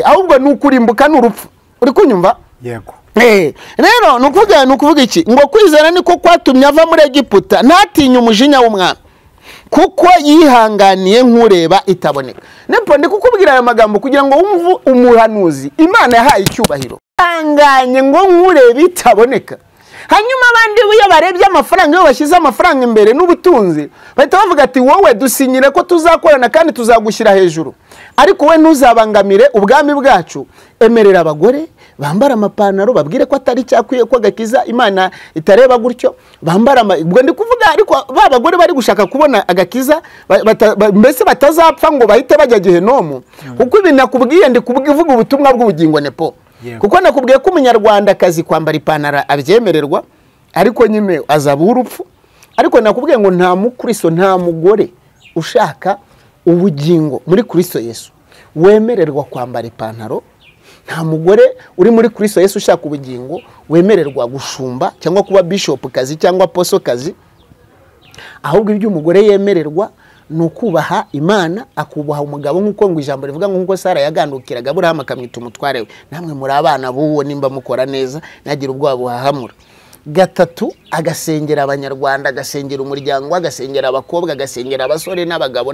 ahubwo ni ukurimbuka n'urupfu. Uri kunyumva? Yego. Rero ni ukuvuga iki? Ngo kwizera niko kwatumye ava muri Egiputa ntatinye umujinya w'umwami, kuko yihanganiye nk'ureba itaboneka. Nepo ndi kukubwira aya magambo kugira ngo wumve umuhanuzi Imana yahaye icyubahiro. Yihanganye ngo nk'ureba itaboneka. Hanyuma abandi iyo barebye amafaranga, iyo bashyize amafaranga imbere n'ubutunzi, bahita bavuga ati wowe dusinyire ko tuzakorana kandi tuzagushyira hejuru, ariko we ntuzabangamire ubwami bwacu. Emerera abagore bambara amapantaro, babwire ko atari cyakwiye, ko agakiza Imana itareba gutyo, bambara ubwo ndi kuvuga ariko ba bagore bari gushaka kubona agakiza mbese batazapfa ngo bahite bajya gehenomu. Kuko ibi nakubwiye ndi kuvuga ubutumwa bw'ubugingo nepo. Kuko nakubwiye ko umunyarwandakazi kwambara ipantaro abyemererwa, ariko nyine azaba urupfu. Ariko nakubwiye ngo nta mukristo, nta mugore ushaka ubugingo muri Kristo Yesu wemererwa kwambara ipantaro. Nta mugore uri muri Kristo Yesu ushaka ubugingo wemererwa gushumba cyangwa kuba bishop kazi cyangwa apostle kazi. Ahubwo ibyo umugore yemererwa ni ukubaha Imana, akubaha umugabo, nk'uko ngo ijambo rivuga ngo nk'uko Sara yagandukiraga Aburahamu akamwita umutware we. Namwe muri abana b'uwo nimba mukora neza nagira ubwoba buhahamura. Gatatu, agasengera abanyarwanda, agasengera umuryango, agasengera abakobwa, agasengera abasore n'abagabo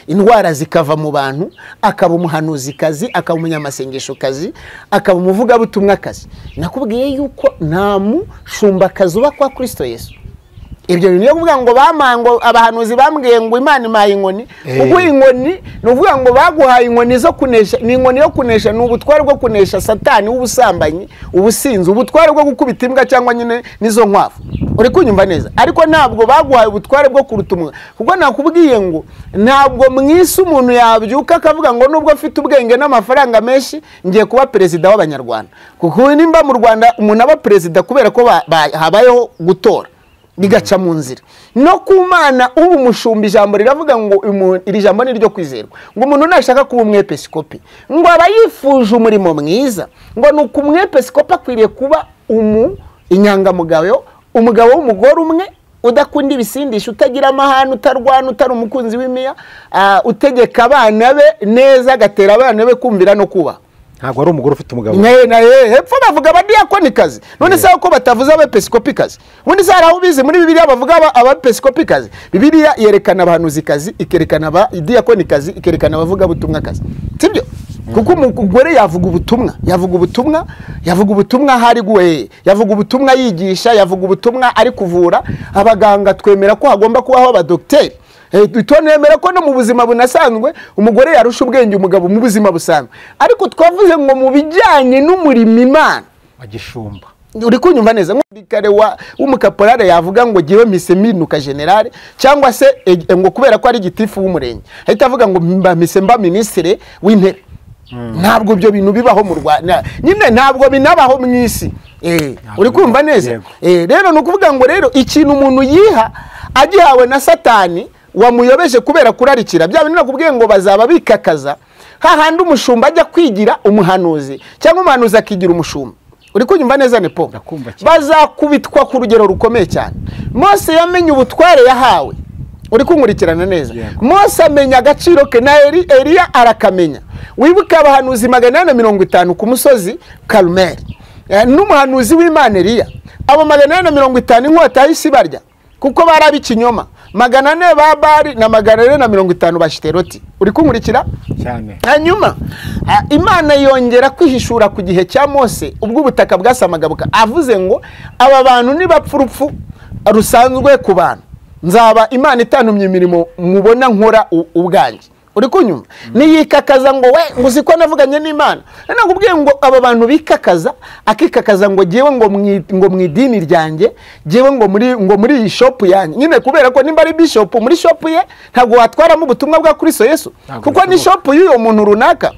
indwara zikava mu bantu, akaba umuhanuzikazi, akaba umunyamasengeshokazi, akaba umuvugabutumwakazi. Nakubwiye yuko nta mushumbakazi uba kwa Kristo Yesu. Ibyo bintu byo kuvuga ngo bamango abahanuzi bambwiye ngo Imana imaye inkoni, kuko inkoni ni ukuvuga ngo baguhaye inkoni zo kunesha, ni inkoni yo kunesha, ni ubutware bwo kunesha Satani w'ubusambanyi, ubusinzi, ubutware bwo gukubita imbwa cyangwa nyine nizo nkwavu. Uri kunyumva neza? Ariko ntabwo baguhaye ubutware bwo kurutumwa, kuko nakubwiye ngo ntabwo mwisi umuntu yabyuka akavuga ngo nubwo afite ubwenge n'amafaranga menshi ngiye kuba perezida w'abanyarwanda. Kuko nimba mu Rwanda umuntu aba perezida kubera ko habayeho gutora bigaca mu nzira. No ku Mana ubu umushumba, ijambo riravuga ngo iri jambo ni ryo kwizerwa, ngo umuntu nashaka kuba umwepiskopi ngo aba yifuje umurimo mwiza, ngo nuko umwepiskopi akwiriye kuba inyangamugayo, umugabo w'umugore umwe, udakunda ibisindisha, utagira amahane, utarwana, utari umukunzi w'imiya, utegeka abana be neza, agatera abana be kumvira no kubaha. Ntabwo ari umugore ufite umugabo. Hepfo bavuga abadiyakonikazi. None se ko batavuze abepiskopikazi? Ubundi se hari aho ubizi muri Bibiliya bavuga abepiskopikazi? Bibiliya yerekana abahanuzikazi, ikerekana abadiyakonikazi, ikerekana abavugabutumwakazi. Sibyo? Kuko umugore yavuga ubutumwa, yavuga ubutumwa, yavuga ubutumwa hari guhe, yavuga ubutumwa yigisha, yavuga ubutumwa ari kuvura. Abaganga twemera ko hagomba kubaho abadokiteri. Tunemera ko no mu buzima bunasanzwe umugore yarusha ubwenge umugabo mu buzima busanzwe. Ariko twavuze ngo mu bijyanye n'umurimo Imana agishumba. Uri kunyumva neza? Nk'umurikare w'umukaporale yavuga ngo giwe mise minuka generale, cyangwa se ngo kubera ko ari gitifu w'umurenge ahita avuga ngo mba mise mba ministre w'intebe. Ntabwo ibyo bintu bibaho mu Rwanda, nyine ntabwo binabaho mu isi. Uri kumva neza? Rero ni ukuvuga ngo rero ikintu umuntu yiha agihawe na Satani wamuyobeje kubera kurarikira, bya bintu nakubwiye ngo bazaba bikakaza hahandi umushumba ajya kwigira umuhanuzi cyangwa umuhanuzi akigira umushumba. Uri kunyumva neza nepo? Bazakubitwa ku rugero rukomeye cyane. Mose yamenye ubutware yahawe. Uri kunkurikirana neza? Mose amenya agaciro ke na Eliya arakamenya. Wibuka abahanuzi 450 ku musozi Karumeli, n'umuhanuzi w'Imana Eliya, abo 450 inkota y'isi barya kuko barabi ikinyoma, 400 ba Bali na 450 ba Shiteroti. Uri kunkurikira cyane? Hanyuma Imana yongera kwihishura ku gihe cya Mose ubwo ubutaka bwasamagabuka, avuze ngo aba bantu nibapfa urupfu rusanzwe ku bantu, nzaba Imana itantumye imirimo mubona nkora ubwanjye. Uri kunyumva? Niyikakaza ngo we ngo uziko navuganye n'Imana. Nakubwiye ngo aba bantu bikakaza, akikakaza ngo jewe ngo mu idini ryanjye, jewe ngo muri iyi shop yanjye. Nyine kubera ko nimba ari bishop muri shop ye ntabwo watwaramo ubutumwa bwa Kristo Yesu, kuko ni shop y'uyo muntu runaka.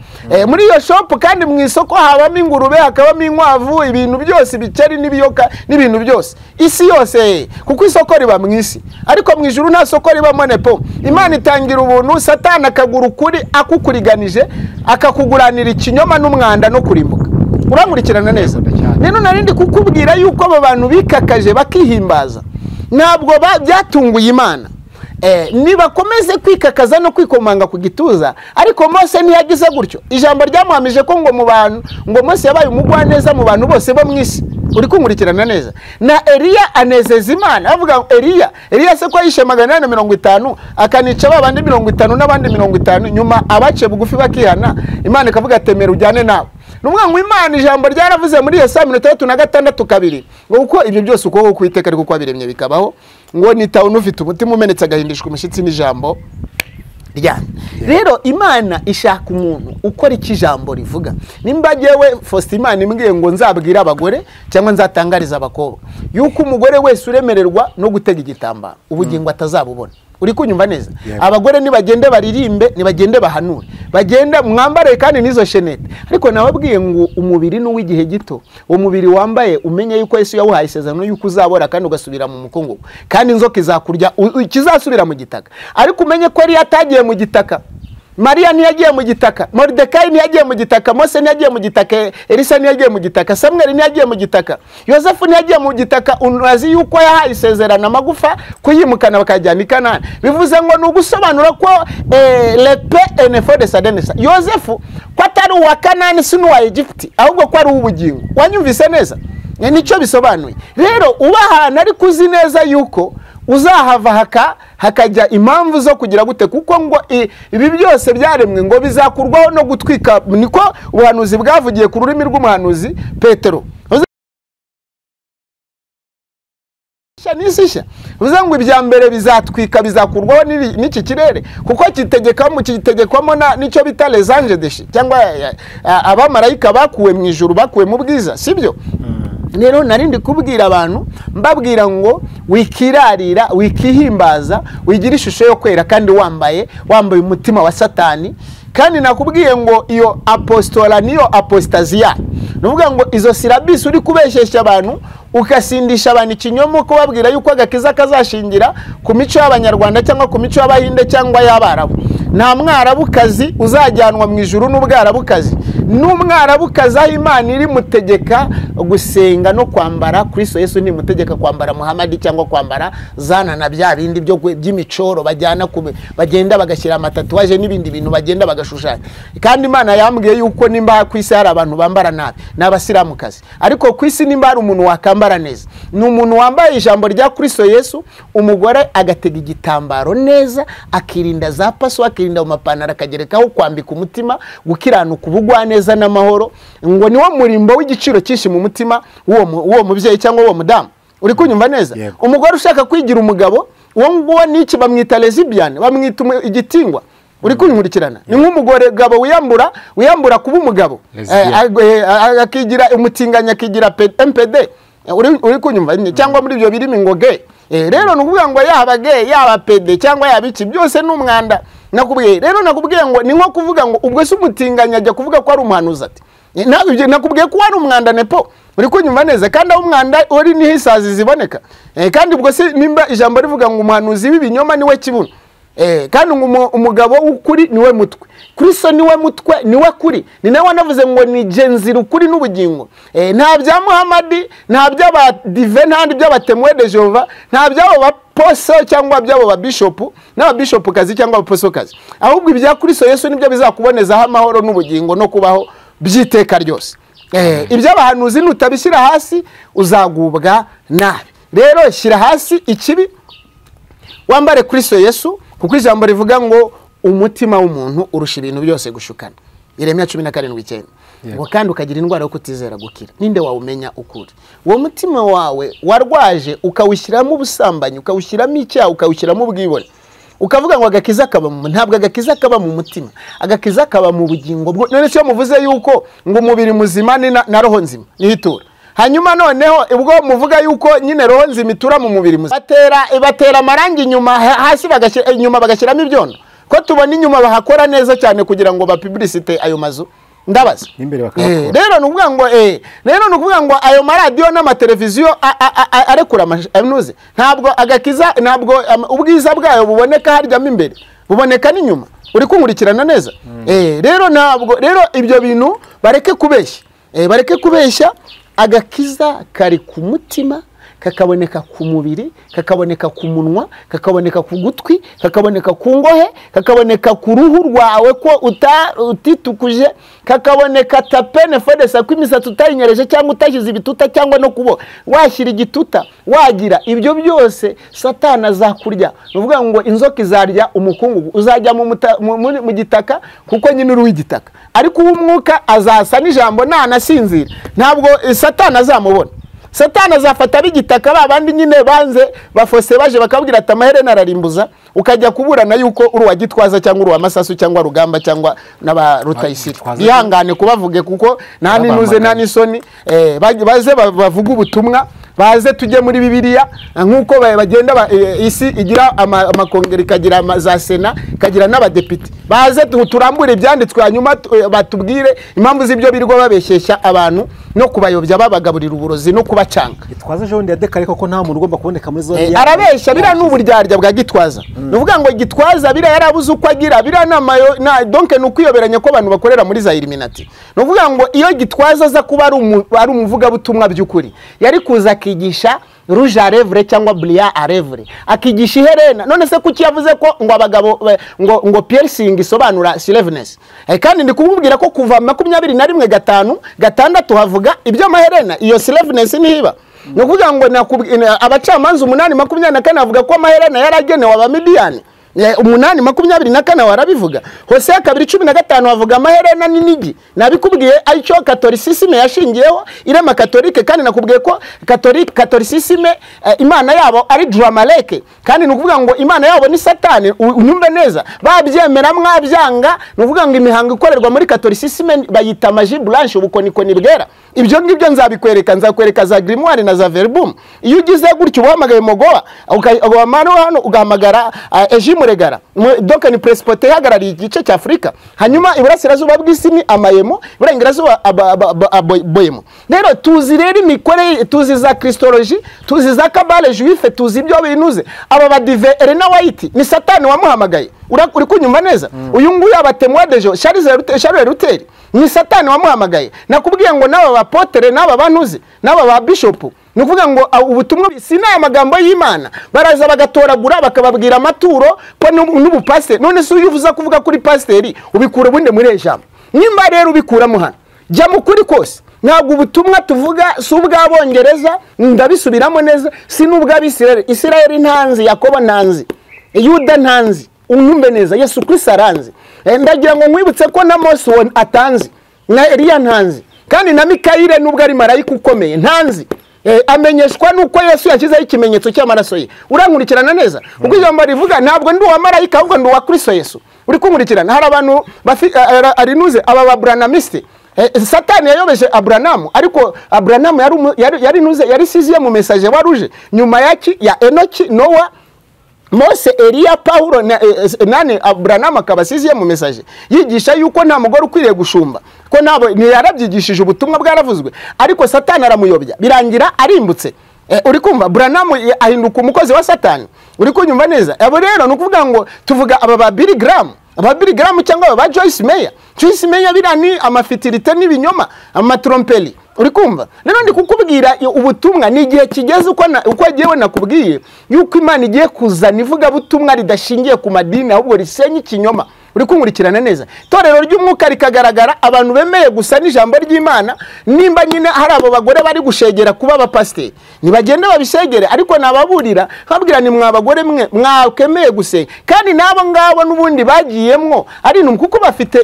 Muri iyo shop kandi mu isoko habamo ingurube, hakabamo inkwavu, ibintu byose, ibiceri n'ibiyoka n'ibintu byose, isi yose, kuko isoko riba mu isi. Ariko mu ijuru nta soko ribamo nepo. Imana itangira ubuntu, Satani akagura ukuri akukuriganije, akakuguranira ikinyoma n'umwanda no kurimbuka. Urankurikirana neza? Rero narindi kukubwira yuko abo bantu bikakaje bakihimbaza ntabwo byatunguye Imana. Nibakomeze kwikakaza no kwikomanga ku gituza. Ariko Mose ntiyagize gutyo. Ijambo ryamuhamije ko ngo mu bantu, ngo Mose yabaye umugwaneza mu bantu bose bo mu isi. Uri kunkurikirana neza? Na Eliya anezeza Imana, avuga Eliya se ko yishe 450 akanica babandi 50 n'abandi 50, nyuma abace bugufi bakihana, Imana ikavuga temera ujyane nawe. Numwe ngo Imana ijambo ryaravuze muri Yesaya 36:2 ngo uko ibyo byose uko kwiteka ariko kwabiremye bikabaho, ngo nitawe n'ufite umutima umenetse agahindishwa umushyitsi n'ijambo ryanjye. Rero Imana ishaka umuntu ukora iki ijambo rivuga. Nimba jewe Faustin Imana imbwiye ngo nzabwira abagore cyangwa nzatangariza abakobwa yuko umugore wese uremererwa no gutega igitambaro ubugingo atazabubona. Uri kunyumva neza? Abagore nibagende baririmbe, nibagende bahanure, bagende mwambare kandi nizo shenete. Ariko nababwiye ngo umubiri n'uw'igihe gito, uwo mubiri wambaye umenye yuko Yesu yawuhaye isezerano yuko uzabora kandi ugasubira mu mukungugu, kandi inzoka izakurya ikizasubira mu gitaka. Ariko umenye ko yari yatagiye mu gitaka, Mariya ntiyagiye mu gitaka, Moridekayi ntiyagiye mu gitaka, Mose ntiyagiye mu gitaka, Elisa ntiyagiye mu gitaka, Samweli ntiyagiye mu gitaka, Yosefu ntiyagiye mu gitaka. Unazi yuko yahaye isezerano amagufa kuyimukana bakajyana i Kanani. Bivuze ngo ni ugusobanura ko lepe enefo de sadenesa Yosefu ko atari uwa Kanani si n'uwa Egiputi, ahubwo ko ari uw'ubugingo. Wanyumvise neza? Nicyo bisobanuye. Rero uba ahantu ariko uzi neza yuko uzahava hakajya impamvu zo kugira gute, kuko ngo ibi byose byaremwe ngo bizakurwaho no gutwika. Niko ubuhanuzi bwavugiye ku rurimi rw'umuhanuzi Petero. Nisisha bivuze ngo ibya mbere bizatwika bizakurwaho n'iki kirere, kuko kitegekwamo n'icyo bita les anges déchus cyangwa abamarayika bakuwe mu ijuru, bakuwe mu bwiza, sibyo? Rero narindi kubwira abantu mbabwira ngo wikirarira, wikihimbaza, wigira ishusho yo kwera kandi wambaye umutima wa Satani. Kandi nakubwiye ngo iyo apostola niyo apostasia, nuvuga ngo izo silabisi uri kubeshesha abantu ukasindisha abantu ikinyoma kubabwira yuko agakiza kazashingira ku mico y'abanyarwanda cyangwa ku mico y'abahinde cyangwa y'abarabu. Nta mwarabukazi uzajyanwa mu ijuru n'ubwarabukazi. N'umwarabukazi aho Imana iri mutegeka gusenga no kwambara Kristo Yesu, ntimutegeka kwambara Muhammad cyangwa kwambara zana na bya bindi byo by'imicoro bajyana bagenda bagashyira amatatuwaje n'ibindi bintu bagenda bagashushanya. Kandi Imana yambwiye yuko nimba ku isi hari abantu bambara nabi n'abasiramukazi, ariko ku isi nimba hari umuntu wakambara neza ni umuntu wambaye ijambo rya Kristo Yesu, umugore agatega igitambaro neza, akirinda za paso, akirinda mu mapantaro, akagerekaho kwambika umutima gukiranuka, ubugwa neza n'amahoro, ngo niwo murimbo w'igiciro cyinshi mu mutima w'uwo mubyeyi cyangwa uwo mudamu. Uri kunyumva neza? Umugore ushaka kwigira umugabo uwo nguwo niki bamwita lesbian, bamwita igitingwa. Uri kunkurikirana? Ni nk'umugore gabo wiyambura kuba umugabo, akigira umutinganya, akigira MPD. Uri kunyumva? Cyangwa muri ibyo birimi ngo gay. Rero nukuvuga ngo yaba gay, yaba PD cyangwa yaba iki, byose ni umwanda. Nakubwiye rero, nakubwiye ngo ni nko kuvuga ngo ubwo se umutinganya ajya kuvuga ko ari umuhanuzi ati nakubwiye ko ari umwanda nepo. Uri kunyumva neza? Kandi aho umwanda uri niho isazi ziboneka. Kandi ubwo se nimba ijambo rivuga ngo umuhanuzi w'ibinyoma niwe kibuno, kandi umugabo w'ukuri niwe mutwe, Kristo niwe mutwe, niwe kuri. Ni nawe wanavuze ngo ni jenzira ukuri n'ubugingo. Nta bya Muhammad, nta by'abadive, nta by'abatemwe de Jehova, nta by'abo baposo cyangwa by'abo ba bishop n'aba bishop kazi cyangwa abaposo kazi, ahubwo ibya Kristo Yesu nibyo bizakubonezaho amahoro n'ubugingo no kubaho byiteka ryose. Iby'abahanuzi nutabishyira hasi uzagubwa nabi. Rero shyira hasi ikibi wambare Kristo Yesu, kuko ijambo rivuga ngo umutima w'umuntu urusha ibintu byose gushukana. Yeremiya 17:9. Ngo kandi ukagira indwara yo kutizera gukira, ninde wawumenya ukuri? Uwo mutima wawe warwaje ukawushyiramo ubusambanyi, ukawushyiramo icyaha, ukawushyiramo ubwibone, ukavuga ngo agakiza kaba mu, ntabwo agakiza kaba mu mutima, agakiza kaba mu bugingo. None cyo muvuze yuko ngo umubiri muzima ni na roho nzima nihitura. Hanyuma noneho ubwo muvuga yuko nyine roho nzima itura mu mubiri muzima, batera amarangi inyuma hasi bagashyira inyuma bagashyiramo ibyondo, ko tubona inyuma bahakora neza cyane kugira ngo bapublicite ayo mazu. Ndabaza rero nukuvuga ngo rero nukuvuga ngo ayo maradiyo n'amateleviziyo arekura amanuze, ntabwo agakiza, ntabwo ubwiza bwayo buboneka haryamo imbere, buboneka n'inyuma. Uri kunkurikirana neza? Rero ntabwo rero ibyo bintu bareke kubeshya, bareke kubeshya. Agakiza kari ku mutima, kakaboneka ku mubiri, kakaboneka ku munwa, kakaboneka ku gutwi, kakaboneka ku ngohe, kakaboneka ku ruhu rwawe ko utitukuje, kakaboneka tapene fodesa ko imisatsi utayinyereje cyangwa utashyize ibituta cyangwa no kubo washyira igituta wagira ibyo byose, Satani azakurya. Ni ukuvuga ngo inzoka izarya umukungugu, uzajya mu gitaka kuko nyine uri uw'igitaka. Ariko uw'umwuka azasa n'ijambo nanasinzira, ntabwo Satani azamubona. Satani azafata ab'igitaka ba bandi nyine banze bafose baje bakabwira ati amaherena ararimbuza, ukajya kuburana yuko uri uwa Gitwaza cyangwa uri uwa Masasu cyangwa Rugamba cyangwa n'aba Rutayisire. Bihangane kubavuge kuko nta n'inuze nta n'isoni, baze bavuge ubutumwa, baze tujye muri Bibiliya nk'uko bagenda isi igira amakongere, ikagira za sena, ikagira n'abadepite. Baze turambure ibyanditswe hanyuma batubwire impamvu z'ibyo birirwa babeshyeshya abantu no kubayobya babagaburira uburozi no kubacanga. Gitwaza ejo bundi yadekare koko nta muntu ugomba kuboneka muri zone. Arabeshya, biriya ni uburyarya bwa Gitwaza. Ni ukuvuga ngo Gitwaza biriya yarabuze uko agira, biriya na donc ni ukwiyoberanya ko abantu bakorera muri za Illuminati. Ni ukuvuga ngo iyo Gitwaza aza kuba ari umuvugabutumwa by'ukuri, yari kuza akigisha rouge à lèvres cyangwa brillant à lèvres, akigisha iherena. None se kuki yavuze ko ngo abagabo ngo piercing isobanura slaveness? Kandi ndi kumubwira ko kuva 21 5 6 havuga ibyo amaherena, iyo slaveness niba. Ni ukuvuga ngo abacamanza 8:24 avuga ko amaherena yaragenewe abamidiyani. 8:24 warabivuga. Hosea 2:15 avuga amaherena n'inigi. Nabikubwiye aricyo Catholicisme yashingiyeho irema Catholique, kandi nakubwiye ko Catholicisme imana yabo ari Dramaleke, kandi ni ukuvuga ngo imana yabo ni Satani. Unyumve neza, babyemera mwabyanga. Ni ukuvuga ngo imihango ikorerwa muri Catholicisme bayita magie blanche, ubukonikoni bwera. Ibyo ngibyo nzabikwereka, nzakwereka za grimoire na za verbum. Iyo ugize gutyo uhamagaye Mogowa, hano ugahamagara Ejimuregara, donc ni prespote ihagarariye igice cya Afurika. Hanyuma iburasirazuba bw'isi ni amayemo, iburengerazuba boyemo. Rero tuzi rero imikorere, tuzi za Christologie, tuzi za Kabale juife, tuzi ibyo binuze. Aba badive Elena White ni Satani wamuhamagaye. Uri kunyumva neza? Uyu nguyu abatemwa dejo Charles Luther ni Satani wamuhamagaye. Nakubwiye ngo n'aba bapotere n'aba bantuze n'aba ba bishop, ni ukuvuga ngo ubutumwa si n'aya magambo y'Imana, baraza bagatoragura bakababwira amaturo ko n'ubupasiteri. None se uyu uvuza kuvuga kuri pasiteri ubikura ubundi muri ijambo? Nimba rero ubikuramo hano, jya mu kuri kose. Ntabwo ubutumwa tuvuga si ubw'Abongereza, ndabisubiramo neza, si n'ubw'Abisirayeli. Isirayeli ntanzi, Yakobo ntanzi, Yuda ntanzi, unyumve neza, Yesu Kristo aranzi. Ndagira ngo nkwibutse ko na Mose atanzi, na Eliya ntanzi, kandi na Mikayire nubwo ari marayika ukomeye ntanzi. Amenyeshwa nuko Yesu yashyizeho ikimenyetso cy'amaraso ye. Urankurikirana neza? Ubwo ijambo rivuga ntabwo ndi uwa marayika ahubwo ndi uwa Kristo Yesu. Uri kunkurikirana? Hari abantu arinuze aba babranamiste. Satani yayobeje Abrahamu, ariko Abrahamu yari nuze, yari siziye mu message waruje nyuma yaki ya Enoki, Noah, Mose, Eliya, Paulo nani. Abrahamu akaba siziye mu message yigisha yuko nta mugore ukwiriye gushumba, ko nabo ntiyarabyigishije, ubutumwa bwaravuzwe, ariko Satani aramuyobya birangira arimbutse. Uri kumva? Abrahamu ahinduka umukozi wa Satani. Uri kunyumva neza? Abo rero ni ukuvuga ngo tuvuga aba ba Billy Graham, aba Billy Graham cyangwa aba Joyce Meyer. Joyce Meyer biriya ni amafitirite n'ibinyoma, amatrompeli. Uri kumva? Rero ndi kukubwira ubutumwa ni igihe kigeze, uko agiyewe nakubwiye yuko Imana igiye kuzana ivugabutumwa ridashingiye ku madini ahubwo risenya ikinyoma. Uri kunkurikirana neza? Itorero ry'umwuka rikagaragara, abantu bemeye gusa n'ijambo ry'Imana. Nimba nyine hari abo bagore bari gushegera kuba abapasiteri, nibagende babishegere, ariko nababurira nkabwira ni mwa bagore mwe mwakemeye gusenga, kandi n'abo ngabo n'ubundi bagiyemwo ari intumwa kuko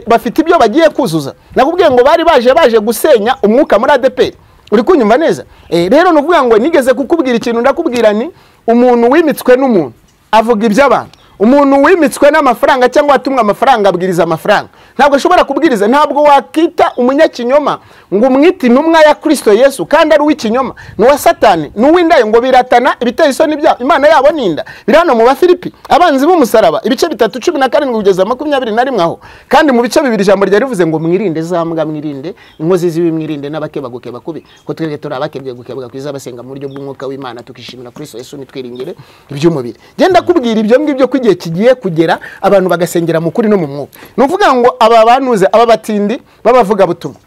bafite ibyo bagiye kuzuza. Nakubwiye ngo bari baje gusenya umwuka muri ADEPR. Uri kunyumva neza? Rero ni ukuvuga ngo nigeze kukubwira ikintu, ndakubwira ni umuntu wimitswe n'umuntu avuga iby'abantu. Umuntu wimitswe n'amafaranga cyangwa watumwe amafaranga abwiriza amafaranga, ntabwo ashobora kubwiriza. Ntabwo wakita umunyakinyoma ngo umwite intumwa ya Kristo Yesu kandi ari uw'ikinyoma, ni uwa Satani, ni uw'indayo, ngo biratana ibiteye isoni byabo, Imana yabo ninda. Biri hano mu Bafilipi, abanzi b'umusaraba, ibice 3:17 kugeza 21 aho. Kandi mu bice 2 ijambo ryari rivuze ngo mwirinde za mbwa, mwirinde inkozi z'ibibi, mwirinde n'abakebagukeba kubi, ko twebwe turi abakebwe gukebwa kwiza basenga mu buryo bw'umwuka w'Imana, tukishimira Kristo Yesu, nitwiringire iby'umubiri. Genda kubwira ibyo ngibyo ko igihe kigiye kugera abantu bagasengera mu kuri no mu mwuka. Ni ukuvuga ngo aba banuze, aba batindi babavuga butumwa,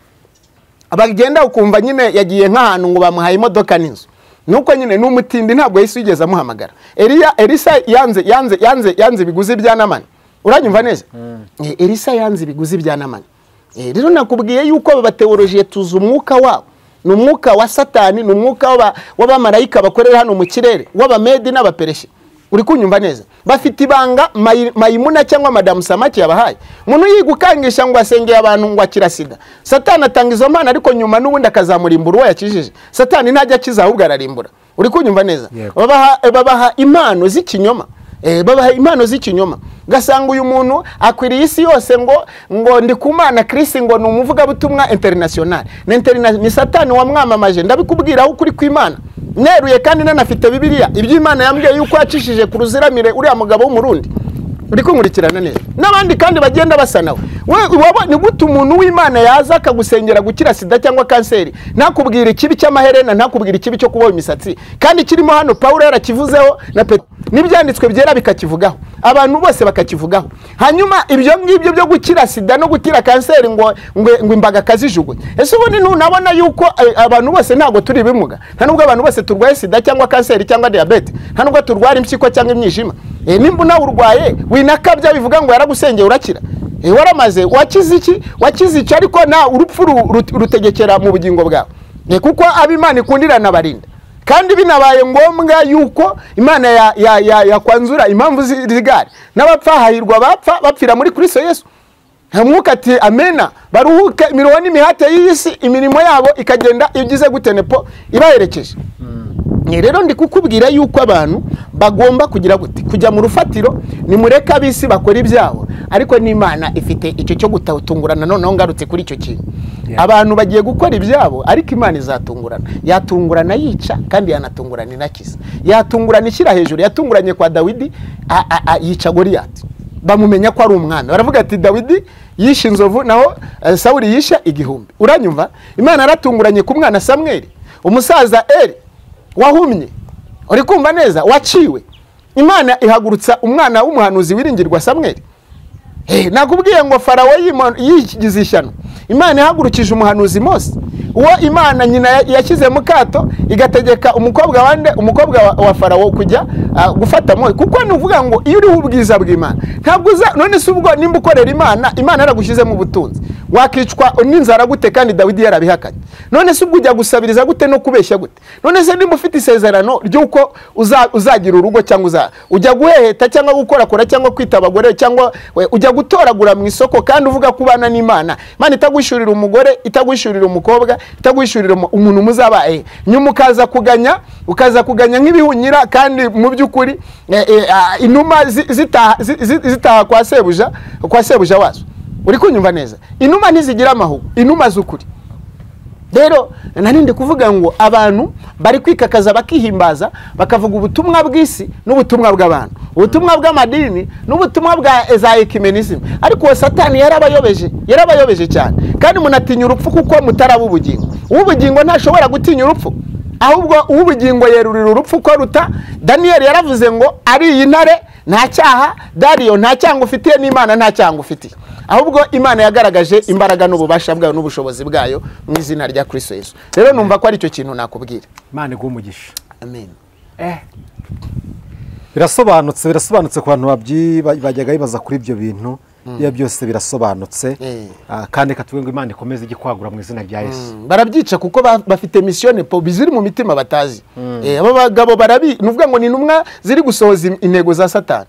abagenda ukumva nyine yagiye nk'ahantu ngo bamuhaye imodoka n'inzu. Nuko nyine n'umutindi ntabwo Yesu yigeze amuhamagara. Eliya Elisa yanze yanze yanze yanze ibiguzi bya Namani. Uranyumva neza? Elisa yanze ibiguzi bya Namani. Rero nakubwiye yuko aba bateologiye tuzi umwuka wabo. Ni umwuka wa Satani, ni umwuka w'abamarayika bakorera hano mu kirere, w'abamedi n'abapereshi. Uri kunyumva neza? Bafite ibanga Mayimuna cyangwa Madamu Samaki yabahaye. Umuntu yigukangisha ngo asengeye abantu ngo akira sida. Satani atanga izo mpano ariko nyuma n'ubundi akazamurimbura uwo yakijije. Satani ntajya akiza ahubwo ararimbura. Uri kunyumva neza? Babaha impano z'ikinyoma. Babaha impano z'ikinyoma. Gasanga uyu muntu akwiriye isi yose ngo ndi kumana Chris ngo ni umuvugabutumwa international. Ni Satani wamwamamaje. Ndabikubwira aho kuri kw'Imana. Neruye kandi nanafite Bibiliya. Ibyo Imana yambwiye yuko yacishije ku ruziramire uriya mugabo w'umurundi. Uri kunkurikirana neza. N'abandi kandi bagenda basa nawe. We ni gute umuntu w'Imana yaza akagusengera gukira sida cyangwa kanseri, ntakubwira ikibi cy'amaherena, ntakubwira ikibi cyo kuboha imisatsi. Kandi kirimo hano Paulo yarakivuzeho na Petero. N'ibyanditswe byera bikakivugaho. Abantu bose bakakivugaho. Hanyuma ibyo ngibyo byo gukira sida no gukira kanseri ngo imbaga kazijugunye. Ese ubundi ntunabona yuko abantu bose ntago turi bimuga. Nta nubwo abantu bose turwaye sida cyangwa kanseri cyangwa diabete. Nta nubwo turwara impyiko cyangwa imyijima. Nimba nawe urwaye winakabya bivuga ngo yaragusengeye urakira. Waramaze wakize iki? Wakize iki ariko na urupfu rutegekera mu bugingo bwawe. Kuko ab'Imana ikundirana barinda. Kandi binabaye ngombwa yuko Imana yakwanzura impamvu zigare. N'abapfa hahirwa bapfa bapfira muri Kristo Yesu. Mwuka ati amena baruhuke imiruho n'imihate y'isi, imirimo yabo ikagenda igize gute nepo ibaherekeje. Rero ndi kukubwira yuko abantu bagomba kugira gute kujya mu rufatiro, nimureka abisi bakora ibyabo, ariko n'Imana ifite icyo cyo gutungurana. Noneho ngarutse kuri icyo kintu, abantu bagiye gukora ibyabo ariko Imana izatungurana. Yatungurana yica kandi yanatungurana inakiza. Yatungurana ishyira hejuru. Yatunguranye kwa Dawidi yica Goliyati, bamumenya ko ari umwami. Baravuga ati Dawidi yishe inzovu naho Sawuli yishe 1000. Uranyumva? Imana yaratunguranye ku mwana Samweli, umusaza Eli wahumye, uri kumva neza, waciwe. Imana ihagurutsa umwana w'umuhanuzi wiringirwa Samweli. Nakubwiye ngo Farawo yigize ishyano. Imana ihagurukije umuhanuzi Mose, uwo Imana nyina yashyize mu kato igategeka umukobwa wande, umukobwa wa Farawo kujya gufata Mose. Kuko nuvuga ngo iyo uriho ubwiza bw'Imana ntabwo uza. None se ubwo nimba ukorera Imana, Imana yaragushyize mu butunzi, wakicwa n'inzara gute kandi Dawidi yarabihakanye? None se ubwo ujya gusabiriza gute no kubeshya gute? None se nimba ufite isezerano ry'uko uzagira urugo cyangwa ujya guheheta cyangwa gukorakora cyangwa kwita abagore cyangwa ujya gutoragura mu isoko kandi uvuga kubana n'Imana, Imana itagushurira umugore, itagushurira umukobwa, itagushurira umuntu muzabaye, nyuma ukaza kuganya, ukaza kuganya nk'ibihunyira, kandi mu by'ukuri inuma zitaha kwa sebuja wazo. Uri kunyumva neza? Inuma ntizigira amahugu, inuma z'ukuri. Rero narindi kuvuga ngo abantu bari kwikakaza bakihimbaza bakavuga ubutumwa bw'isi n'ubutumwa bw'abantu, ubutumwa bw'amadini n'ubutumwa bwa za ecumenism. Ariko Satani yarabayobeje, yarabayobeje cyane. Kandi munatinya urupfu kuko mutaraba ubugingo. Ubugingo ntashobora gutinya urupfu, ahubwo ubugingo yerurira urupfu ko ruta. Daniel yaravuze ngo ari iyi ntare nta cyaha, Dario nta cyangwa ufitiye n'Imana nta cyangwa ufitiye. Ahubwo Imana yagaragaje imbaraga n'ububasha bwayo n'ubushobozi bwayo mu izina rya Kristo Yesu. Rero numva ko ari cyo kintu nakubwira. Imana iguhe umugisha. Amen. Birasobanutse, birasobanutse ku bantu bajyaga bibaza kuri ibyo bintu. Iyo byose birasobanutse. Kandi katubwe ngo Imana ikomeze igikwagura mu izina rya Yesu. Barabyica kuko bafite mission po biziri mu mitima batazi. Aba bagabo barabi nuvuga ngo ni intumwa ziri gusohoza intego za Satani.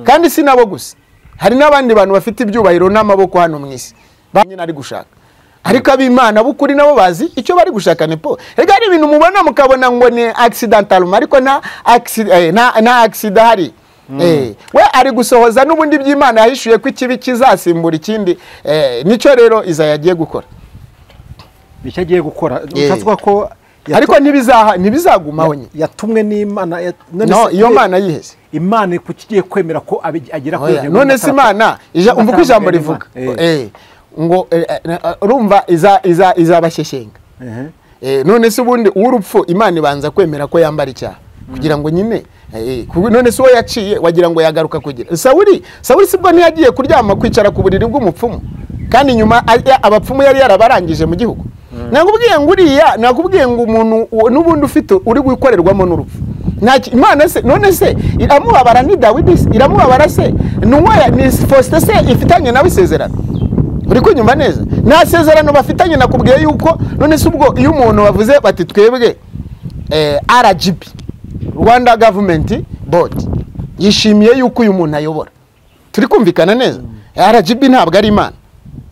Kandi si nabo gusa. Hari n'abandi bantu bafite ibyubahiro n'amaboko hano mu isi. Nyine ari gushaka. Ariko ab'Imana b'ukuri nabo bazi icyo bari gushaka nepo. Rega ari ibintu mubona mukabona ngo ni accidental, ariko nta accident hari. We ari gusohoza n'ubundi by'Imana yahishuye ko ikibi kizasimbura ikindi. Nicyo rero Isaya yagiye gukora. Nicyo agiye gukora. Ushatse ko ariko ntibizagumaho nyine. Yatumwe n'Imana. No, iyo Mana yiheze. Imana kukigiye kwemera ko agira ko none se Imana umva uko ijambo rivuga. Ngo urumva izabashyeshyenga. None se ubundi urupfu Imana ibanza kwemera ko yambara icyaha kugira ngo nyine none se uwo yaciye wagira ngo yagaruka kugira. Sawuli sibwo ntiyagiye kuryama kwicara ku buriri bw'umupfumu, kandi nyuma abapfumu yari yarabarangije mu gihugu. Nakubwiye ngo uriya, nakubwiye ngo umuntu n'ubundi ufite uri gukorerwamo n'urupfu. Imana se none se iramubabara ni Dawidi, iramubabara se nuwa ni Faustin se ifitanye nawe isezerano. Uri kunyumva neza? Nta sezerano bafitanye. Nakubwiye yuko none se ubwo iyo umuntu bavuze bati twebwe RGB, Rwanda Government Board, yishimiye yuko uyu muntu ayobora. Turi kumvikana neza? RGB ntabwo ari Imana.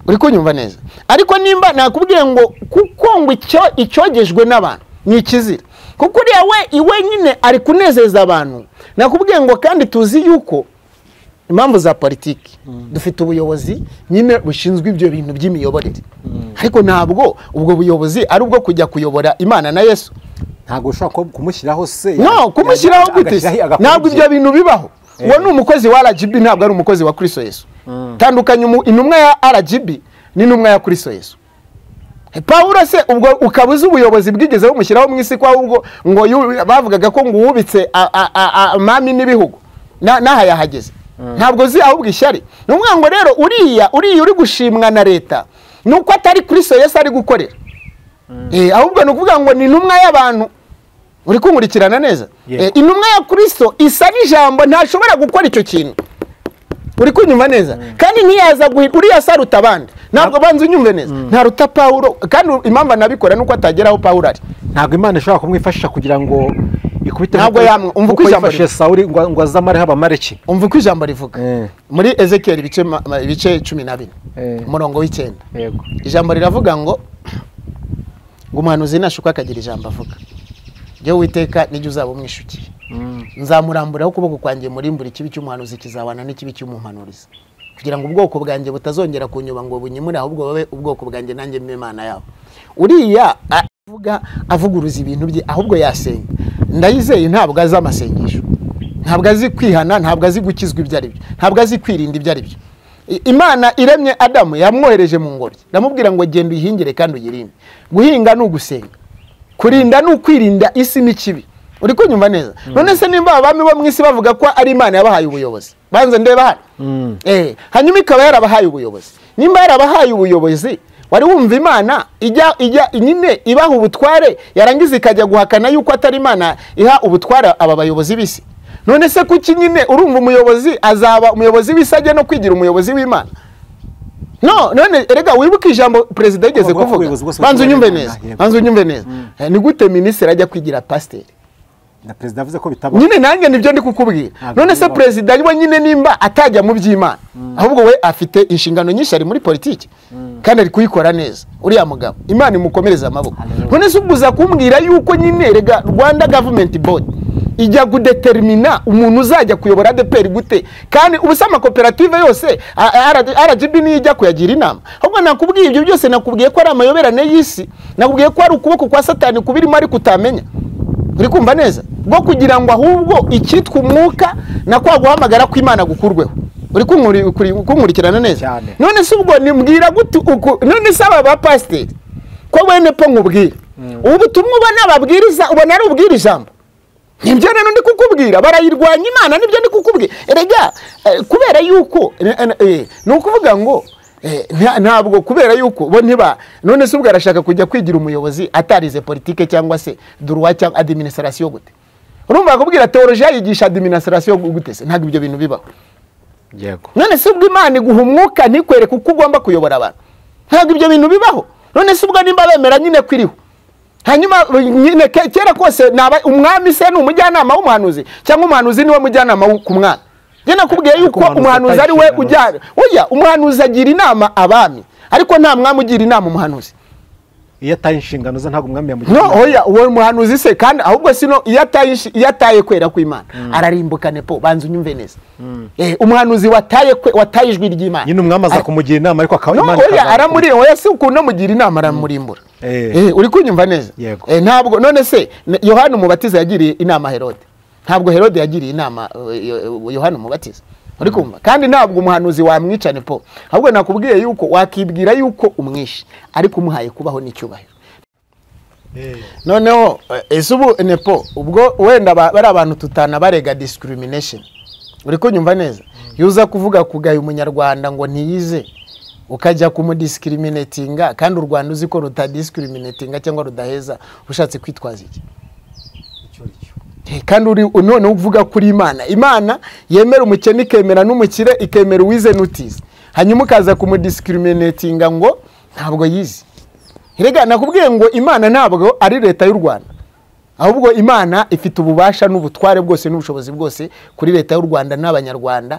Uri kunyumva neza? Ariko nimba nakubwiye ngo kuko ngo icyogejwe n'abantu ni ikizira, kuko uriya we iwe nyine ari kunezeza abantu. Nakubwiye ngo kandi tuzi yuko impamvu za politiki dufite ubuyobozi nyine bushinzwe ibyo bintu by'imiyoborere, ariko ntabwo ubwo buyobozi ari ubwo kujya kuyobora Imana na Yesu. Ntabwo ushobora kumushyiraho se. No, kumushyiraho gute? Ntabwo ibyo bintu bibaho. Uwo ni umukozi wa RGB, ntabwo ari umukozi wa Kristo Yesu. Tandukanye intumwa ya RGB n'intumwa ya Kristo Yesu. Pawulo se ubwo ukabuza ubuyobozi bwigeze bumushyiraho mu isi, kwa ubwo ngo bavugaga ko ngo wubitse mami n'ibihugu n'aha yahageze. Ntabwo zi ahubwo ishyari. Ni ukuvuga ngo rero uriya uri gushimwa na leta nuko atari Kristo Yesu ari gukorera. Ahubwo ni ukuvuga ngo ni intumwa y'abantu. Uri kunkurikirana neza? Intumwa ya Kristo isa n'ijambo, ntashobora gukora icyo kintu. Uri kunyumva neza? Kandi ntiyaza uriya saruta abandi. Ntabwo banza unyumve neza. Ntaruta Pawulo, kandi impamvu anabikora nuko atageraho Pawulo ari. Ntabwo Imana ishobora kumwifashisha kugira ngo ikubite. Ntabwo yamwe umva uko ijambo yifashe Sawuli ngo azamare abamareki. Umva uko ijambo rivuga. Muri Ezekiel ibice 14 umurongo w'9. Yego. Ijambo riravuga ngo umuhanuzi nashuka akagira ijambo avuga. Jyewe Uwiteka nijye uzaba umwishukiye. Nzamuramburaho ukuboko kwanjye murimbura ikibi cy'umuhanuzi kizabana n'ikibi cy'umuhanuriza, kugira ngo ubwoko bwanjye butazongera kunyuba ngo bunyimure, ahubwo babe ubwoko bwanjye nanjye mbe Imana yabo. Uriya avuga avuguruza ibintu bye, ahubwo yasenga. Ndayizeye ntabwo azi amasengesho, ntabwo azi kwihana, ntabwo azi gukizwa ibyo ari byo, ntabwo azi kwirinda ibyo ari byo. Imana iremye Adamu yamwohereje mu ngobyi, ndamubwira ngo genda uyihingire kandi uyirinde. Guhinga ni ugusenga, kurinda ni ukwirinda isi n'ikibi. Uri kunyumva neza? None se nimba abami bo mu isi bavuga ko ari Imana yabahaye ubuyobozi, banze ndeba hano. Hanyuma ikaba yarabahaye ubuyobozi. Nimba yarabahaye ubuyobozi, wari wumva Imana ijya nyine ibaha ubutware, yarangiza ikajya guhakana yuko atari Imana iha ubutware aba bayobozi b'isi? None se kuki nyine urumva umuyobozi azaba umuyobozi w'isi ajya no kwigira umuyobozi w'Imana? No, none erega wibuke ijambo president yigeze kuvuga. Banze unyumve neza. Banze unyumve neza. Ni gute minister ajya kwigira pasteur? Na president avuze ko bitaba. Nyine nanjye nibyo ndi kukubwira. None se president we nyine nimba atajya mu by'Imana, ahubwo we afite inshingano nyinshi ari muri politiki kandi ari kuyikora neza. Uriya mugabo Imana imukomereza amaboko. None se ubuza kumbwira yuko nyine rega Rwanda Government Board ijya gudetermina umuntu uzajya kuyobora ADPR gute? Kandi ubusa amakoperative yose RGB niyo ijya kuyagira inama. Ahubwo nakubwiye ibyo byose, nakubwiye ko ari amayoberane y'isi, nakubwiye ko ari ukuboko kwa Satani kubirimo ariko utamenya. Uri kumva neza? Bwo kugira ngo ahubwo icyitwa umwuka na kwa guhamagara kw'Imana gukurweho. Uri kunkurikirana neza? None se ubwo nimbwira gute none se aba ba pastor ko bene po nkubwira ubutumwa ubona babwiriza, ubona ari ubwira ijambo? Nibyo rero ndi kukubwira, barayirwanya Imana, nibyo ndi kukubwira. Erega kubera yuko ni ukuvuga ngo ntabwo kubera yuko bo ntiba. None se ubwo arashaka kujya kwigira umuyobozi atarize politike cyangwa se droit cyangwa administration gute? Urumva kubwira theologie yigisha administration gute se? Ntabwo ibyo bintu bibaho. Yego. None se ubwo Imana iguha umwuka ntikwereke uko ugomba kuyobora abantu? Ntabwo ibyo bintu bibaho. None se ubwo nimba bemera nyine kwiriho, hanyuma nyine kera kose naba umwami se ni umujyanama w'umuhanuzi, cyangwa umuhanuzi niwe mujyanama ku mwami? Njye nakubwiye yuko umuhanuzi ari we ujyana. Oya, umuhanuzi agira inama abami, ariko nta mwami ugira inama umuhanuzi. Iyo ataye inshingano ze ntabwo umwami yamugira. No, oya, uwo muhanuzi se kandi ahubwo sino iyo ataye kwera kw'Imana ararimbuka nepo. Banza unyumve neza. Umuhanuzi wataye ijwi ry'Imana nyine umwami aza kumugira inama, ariko akaba Imana. Oya, aramuri, oya si ukuntu amugira inama aramurimbura. Uri kunyumva neza? Ntabwo none se Yohana Umubatiza yagiriye inama Herode? Ntabwo Herode yagiriye inama Yohana Umubatiza. Uri kumva? Kandi ntabwo umuhanuzi wamwica nepo. Ahubwo nakubwiye yuko wakibwira yuko umwishe, ariko umuhaye kubaho n'icyubahiro. Noneho ese ubu nepo ubwo wenda bari abantu tutana barega discrimination. Uri kunyumva neza? Yuza kuvuga kugaya umunyarwanda ngo ntiyize, Ukajya kumudiscriminatinga kandi u Rwanda uzi ko rutadiscriminatinga cyangwa rudaheza, ushatse kwitwaza iki? Kandi uri none uvuga kuri Imana, Imana yemera umukene ikemera n'umukire, ikemera uwize n'utize, hanyuma ukaza kumudiscriminatinga ngo ntabwo yize. Erega nakubwiye ngo Imana ntabwo ari leta y'u Rwanda, ahubwo Imana ifite ububasha n'ubutware bwose n'ubushobozi bwose kuri leta y'u Rwanda n'Abanyarwanda.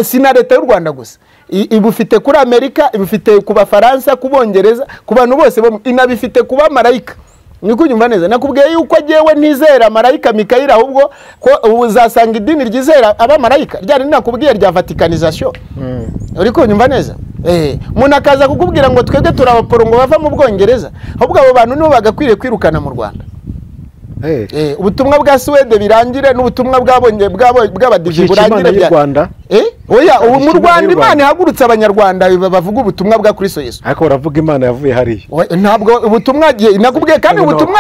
Si na leta y'u Rwanda gusa, ibufite kuri Amerika, ibufite ku Bafaransa, ku Bongereza, ku bantu bose, inabifite ku bamarayika. Niko unyumva neza? Nakubwiye yuko jyewe ntizera marayika Mikayeli, ahubwo ko uzasanga idini ryizera abamarayika ryari nakubwiye rya Vaticanization. Uri kunyumva neza? Umuntu akaza kukubwira ngo twebwe turabaporo ngo bava mu Bwongereza, ahubwo abo bantu nibo bagakwiriye kwirukana mu Rwanda. Ubutumwa bwa Suwede birangire n'ubutumwa bw'abadive burangire bya Rwanda. Oya, ubu mu Rwanda Imana ihagurutse Abanyarwanda bavuga ubutumwa bwa Kristo Yesu. Ariko baravuga Imana yavuye hariya. Ntabwo ubutumwa nakubwiye, kandi ubutumwa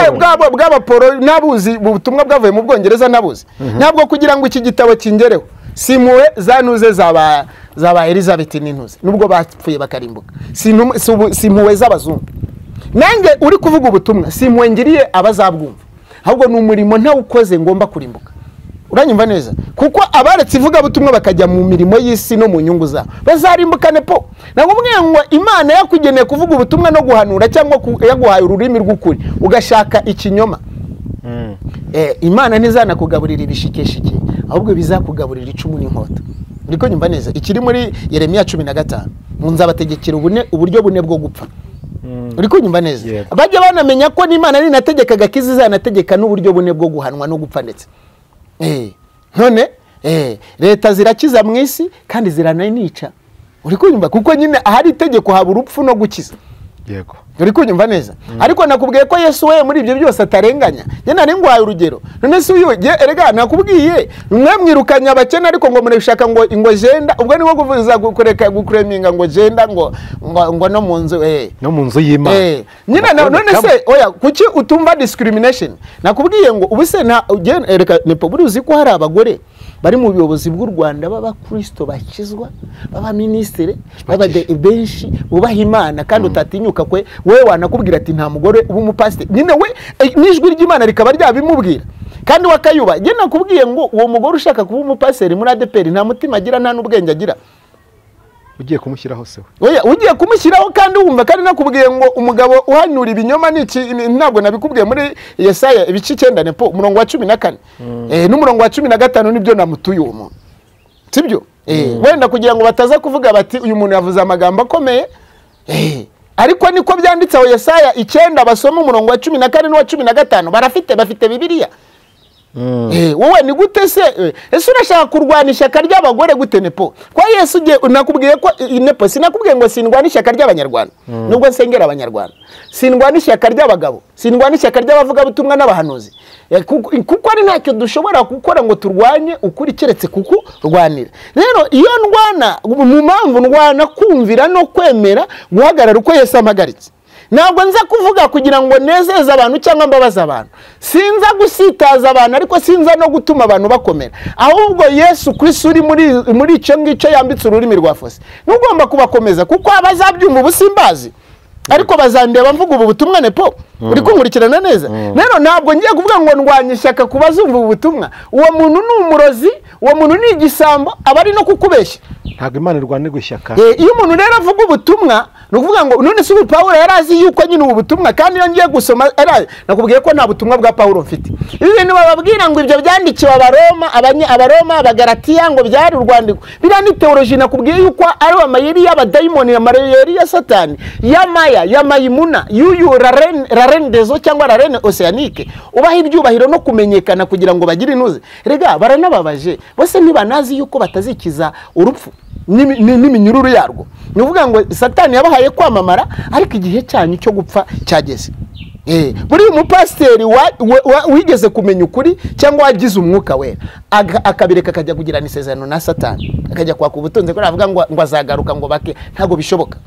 bw'abaporo nabuzi, ubutumwa bwavuye mu Bwongereza nabuzi. Ntabwo kugira ngo iki gitabo kingereho simuwe zanuze zaba Elizabeth n'intuze nubwo bapfuye bakarimbuka, simpuwe z'abazungu. Nanjye uri kuvuga ubutumwa simpuwe ngiriye abazabwumva, ahubwo ni umurimo ntawukoze ngomba kurimbuka. Uranyumva neza? Kuko abaretse ivugabutumwa bakajya mu mirimo y'isi no mu nyungu zabo bazarimbukane po. Nakubwiye ngo Imana yakugeneye kuvuga ubutumwa no guhanura, cyangwa yaguhaye ururimi rw'ukuri ugashaka ikinyoma. Imana ntizanakugaburira ibishikeshike, ahubwo bizakugaburira icumu n'inkota. Uriko nyumva neza? Ikiri muri Yeremiya 15, nzabategekera uburyo bune bwo gupfa. Uri kunyumva neza? Bajya banamenya ko n'Imana ninategekaga kizizanategeka n'uburyo bune bwo guhanwa no gupfa ndetse. None leta zirakiza mu isi kandi zirananica. Uri kunyumva? Kuko nyine ahari itegeko haba urupfu no gukiza. Yego. Uri kunyumva neza? Ariko nakubwiye ko Yesu we muri ibyo byose atarenganya. Njye nari ngwaye urugero. None se uyu erega nakubwiye mwe mwirukanya abakene ariko ngo murabishaka ngo ingo jenda, ubwo ni kuvuza gukureka gukureminga ngo jenda ngo ngo no mu nzu no mu nzu y'Imana. Nyine none se oya kuki utumva discrimination? Nakubwiye ngo ubu se nta erega nepo buri uzi ko hari abagore bari mu buyobozi bw'u Rwanda b'abakristo bakizwa, b'abaministere, b'abade benshi bubaha Imana, kandi utatinyuka kwe wewe wanakubwira ati nta mugore uba umupasiteri. Nyine we n'ijwi ry'Imana rikaba ryabimubwira kandi wakayuba. Njye nakubwiye ngo uwo mugore ushaka kuba umupasiteri muri ADEPR nta mutima agira, nta n'ubwenge agira. Ugiye kumushyiraho se we? Oya, ugiye kumushyiraho kandi wumva. Kandi nakubwiye ngo umugabo uhanura ibinyoma niki, ntabwo nabikubwiye muri Yesaya ibice 9 nepo umurongo wa 14 n'umurongo wa 15 nibyo namutuye uwo muntu, sibyo? Wenda kugira ngo bataza kuvuga bati uyu muntu yavuze amagambo akomeye, ariko niko byanditse aho Yesaya 9 basoma umurongo wa 14 n'uwa 15, barafite bafite Bibiliya. Wowe ni gute se? Ese urashaka kurwana ishyaka ry'abagore gute nepo? Kwa Yesu ugiye nakubwiye ko nepo sinakubwiye ngo sindwana ishyaka ry'Abanyarwanda, nubwo nsengera Abanyarwanda, sindwana ishyaka ry'abagabo, sindwana ishyaka ry'abavugabutumwa n'abahanuzi, kuko ari ntacyo dushobora gukora ngo turwanye ukuri keretse kuko rwanira. Rero iyo ndwana mu mpamvu ndwana kumvira no kwemera guhagarara uko Yesu ampagaritse. Ntabwo nza kuvuga kugira ngo nezeze abantu cyangwa mbabaze abantu, sinza gusitaza abantu, ariko sinza no gutuma abantu bakomera, ahubwo Yesu Kristo uri muri icyo ngicyo yambitse ururimi rwa fose nugomba kubakomeza, kuko abazabyumva ubusimbazi ariko bazandeba mvuga ubu butumwa nepo. Uri kunkurikirana neza? Rero ntabwo ngiye kuvuga ngo ndwanye ishyaka kubazumva ubu butumwa. Uwo muntu ni umurozi, uwo muntu ni igisambo, aba ari no kukubeshya. Ntabwo Imana irwanirwa ishyaka. Iyo umuntu rero avuga ubutumwa ni ukuvuga ngo none se ubu Pawulo yari azi yuko nyine ubu butumwa, kandi iyo ngiye gusoma nakubwiye ko nta butumwa bwa Pawulo mfite. Ibi bintu bababwira ngo ibyo byandikiwe Abaroma, Abaroma, Abagalatiya ngo byari urwandiko, biriya ni teoloji. Nakubwiye yuko ari amayeri y'abadayimoni, amayeri ya Satani, y'amaya, ya Mayimuna, y'uyu Rarendezo cyangwa Rarene Oceanique, ubaha ibyubahiro no kumenyekana kugira ngo bagire intuze. Rega baranababaje bose ntibanazi yuko batazikiza urupfu n'iminyururu yarwo. Ni ukuvuga ngo Satani yabahaye kwamamara, ariko igihe cyanyu cyo gupfa cyageze. Buri umupasiteri wigeze kumenya ukuri cyangwa wagize umwuka wera akabireka akajya kugirana isezerano na Satani, akajya kwaka ubutunzi ko aravuga ngo azagaruka ngo bake, ntabwo bishoboka.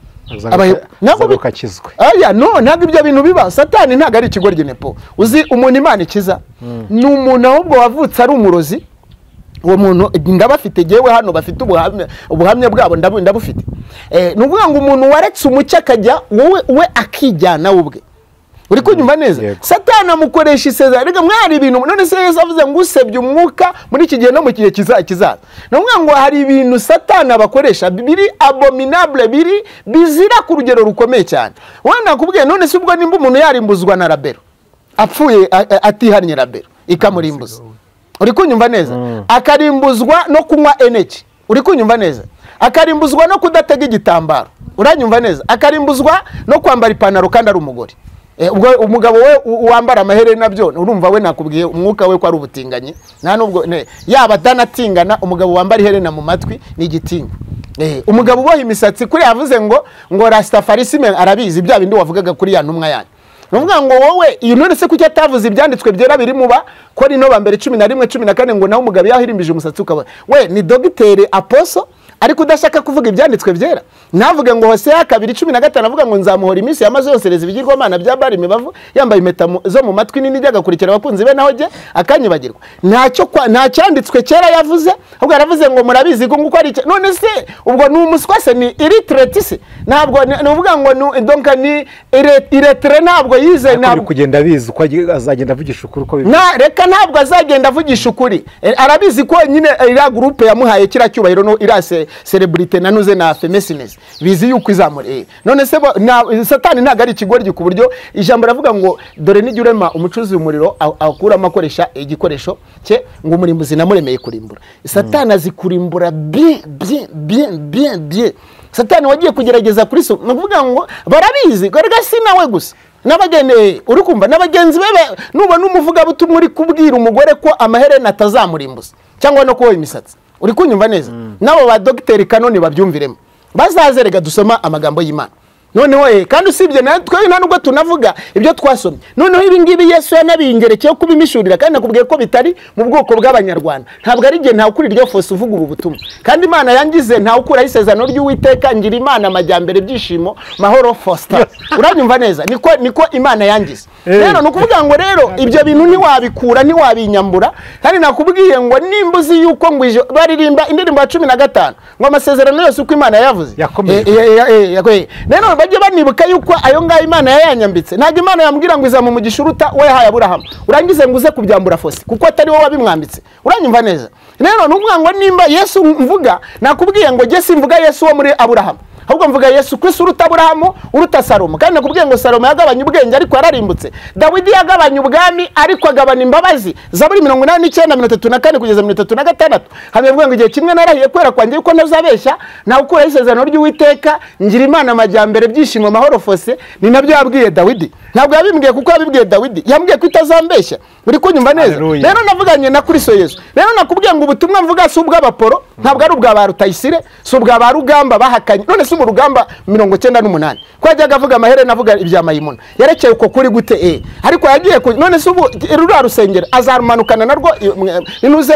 Aya no, ntabwo ibyo bintu biba. Satani ntabwo ari ikigoryi nepo. Uzi umuntu Imana ikiza ni umuntu ahubwo wavutse ari umurozi. Uwo muntu ndabafite jewe hano bafite ubuhamya bwabo, ndabufite. Ni ukuvuga ngo umuntu waretse umucyo akajya wowe we akijyana ubwe. Uri kunyumva neza? Satani amukoresha isezerano. Rega mwari ibintu none se Yesu avuze ngo usebye umwuka muri iki gihe no mu gihe kizaza. Ni ukuvuga ngo hari ibintu Satani abakoresha biri abominable, biri bizira ku rugero rukomeye cyane. Wana nakubwiye none se ubwo nimba umuntu yarimbuzwa na rabero apfuye atihannye rabero ikamurimbuza. Uri kunyumva neza? Akarimbuzwa no kunywa energy. Uri kunyumva neza? Akarimbuzwa no kudatega igitambaro. Uranyumva neza? Akarimbuzwa no kwambara ipantaro kandi ari umugore. Ubwo umugabo we wambara amaherena nabyo urumva we nakubwiye umwuka we ko ari ubutinganyi. Nta nubwo yaba danatingana, umugabo wambara iherena mu matwi ni igitingo. Umugabo uboha imisatsi kuri yavuze ngo Rastafarisime arabizi bya bindi wavugaga kuri ya ntumwa yanyu. Nuvuga ngo wowe iyo none se kuki atavuze ibyanditswe byera biri muba ko rino ba mbere 11 14 ngo nawe umugabo yahirimbije umusatsi ukaba we ni dogiteri aposo ariko udashaka kuvuga ibyanditswe byera. Navuge ngo Hosea 2:15 avuga ngo nzamuhora iminsi yamaze yosereza ibigirwamana bya Bali imibavu yambaye impeta zo mu matwi nini agakurikira abakunzi be naho jye akanyibagirwa. Ntacyo nta cyanditswe kera yavuze, ahubwo yaravuze ngo murabizi ko nguko ari none se ubwo ni umuswa se ni illiterate se? Ntabwo nuvuga ngo donc ni illiterate, ntabwo yize, ntabwo kugenda abizi uko azagenda avugisha ukuri uko na reka ntabwo azagenda avugisha ukuri. Arabizi ko nyine ira groupe yamuhaye kira cyubahiro no irase celebrity nanuze na femesiness bizi yuko izamure. None se Satani ntago ari ikigoryi ku buryo ijambo ravuga ngo dore nijye urema umucuzi umuriro akuramo akoresha igikoresho cye ngo umurimbuzi namuremeye kurimbura. Satani azi kurimbura bien bien bien bien bien. Satani wagiye kugerageza kuri so nukuvuga ngo barabizi gorega si nawe gusa n'abagene uri kumva n'abagenzi bebe nubona umuvuga butumwa uri kubwira umugore ko amaherena atazamurimbuza cyangwa no kuboha imisatsi. Uri kunyumva neza? Nabo ba dogiteri Kanoni babyumviremo. Bazazerega dusoma amagambo y'Imana. Noneho kandi usibye natwe nta nubwo tunavuga ibyo twasomye. Noneho ibi ngibi Yesu yanabingerekeye kubimishurira kandi nakubwiye ko bitari mu bwoko bw'abanyarwanda. Ntabwo ari gihe nta ukuri iryo fose uvuga ubu butumwa. Kandi Imana yangize nta ukura isezerano ry'Uwiteka ngira Imana amajyambere byishimo mahoro Foster. Uranyumva neza? Niko Imana yangize. Rero nukuvuga ngo rero ibyo bintu ntiwabikura ntiwabinyambura. Kandi nakubwiye ngo nimbuzi yuko ngo baririmba indirimbo ya 15 ngo amasezerano yose uko Imana yavuze. Rero bajye banibuka yuko ayo ngayo Imana yayanyambitse. Ntabwo Imana yambwira ngo izamu umugisha uruta we yahaye Aburahamu. Urangize ngo uze kubyambura fose kuko atari wowe wabimwambitse. Uranyumva neza? Rero nukuvuga ngo nimba Yesu mvuga nakubwiye ngo je simvuga Yesu wo muri Aburahamu, ahubwo mvuga Yesu Kristo uruta Aburahamu uruta Salomo. Kandi nakubwiye ngo Salomo yagabanye ubwenge ariko yararimbutse. Dawidi yagabanye ubwami ariko agabana imbabazi. Zaburi 89 34 kugeza 36 hamwe avuga ngo igihe kimwe narahiye kwera kwanjye yuko ntazabeshya nawe ukuraho isezerano ry'Uwiteka ngira Imana amajyambere byishimo mahoro fose. Ni nabyo yabwiye Dawidi. Ntabwo yabimbwiye kuko yabibwiye Dawidi, yambwiye ko itazambeshya. Uri kunyumva neza? Rero navuganye na Kristo Yesu. Rero nakubwiye ngo ubutumwa mvuga si ubw'abaporo, ntabwo ari ubwa ba Rutayisire, si ubwa ba Rugamba bahakanye. None si mu rugamba 98 ko yajyaga avuga amaherena avuga ibya Mayimuna yarekeye uko kuri gute ariko yagiye none se ubu rura rusengero azarumanukana narwo inuze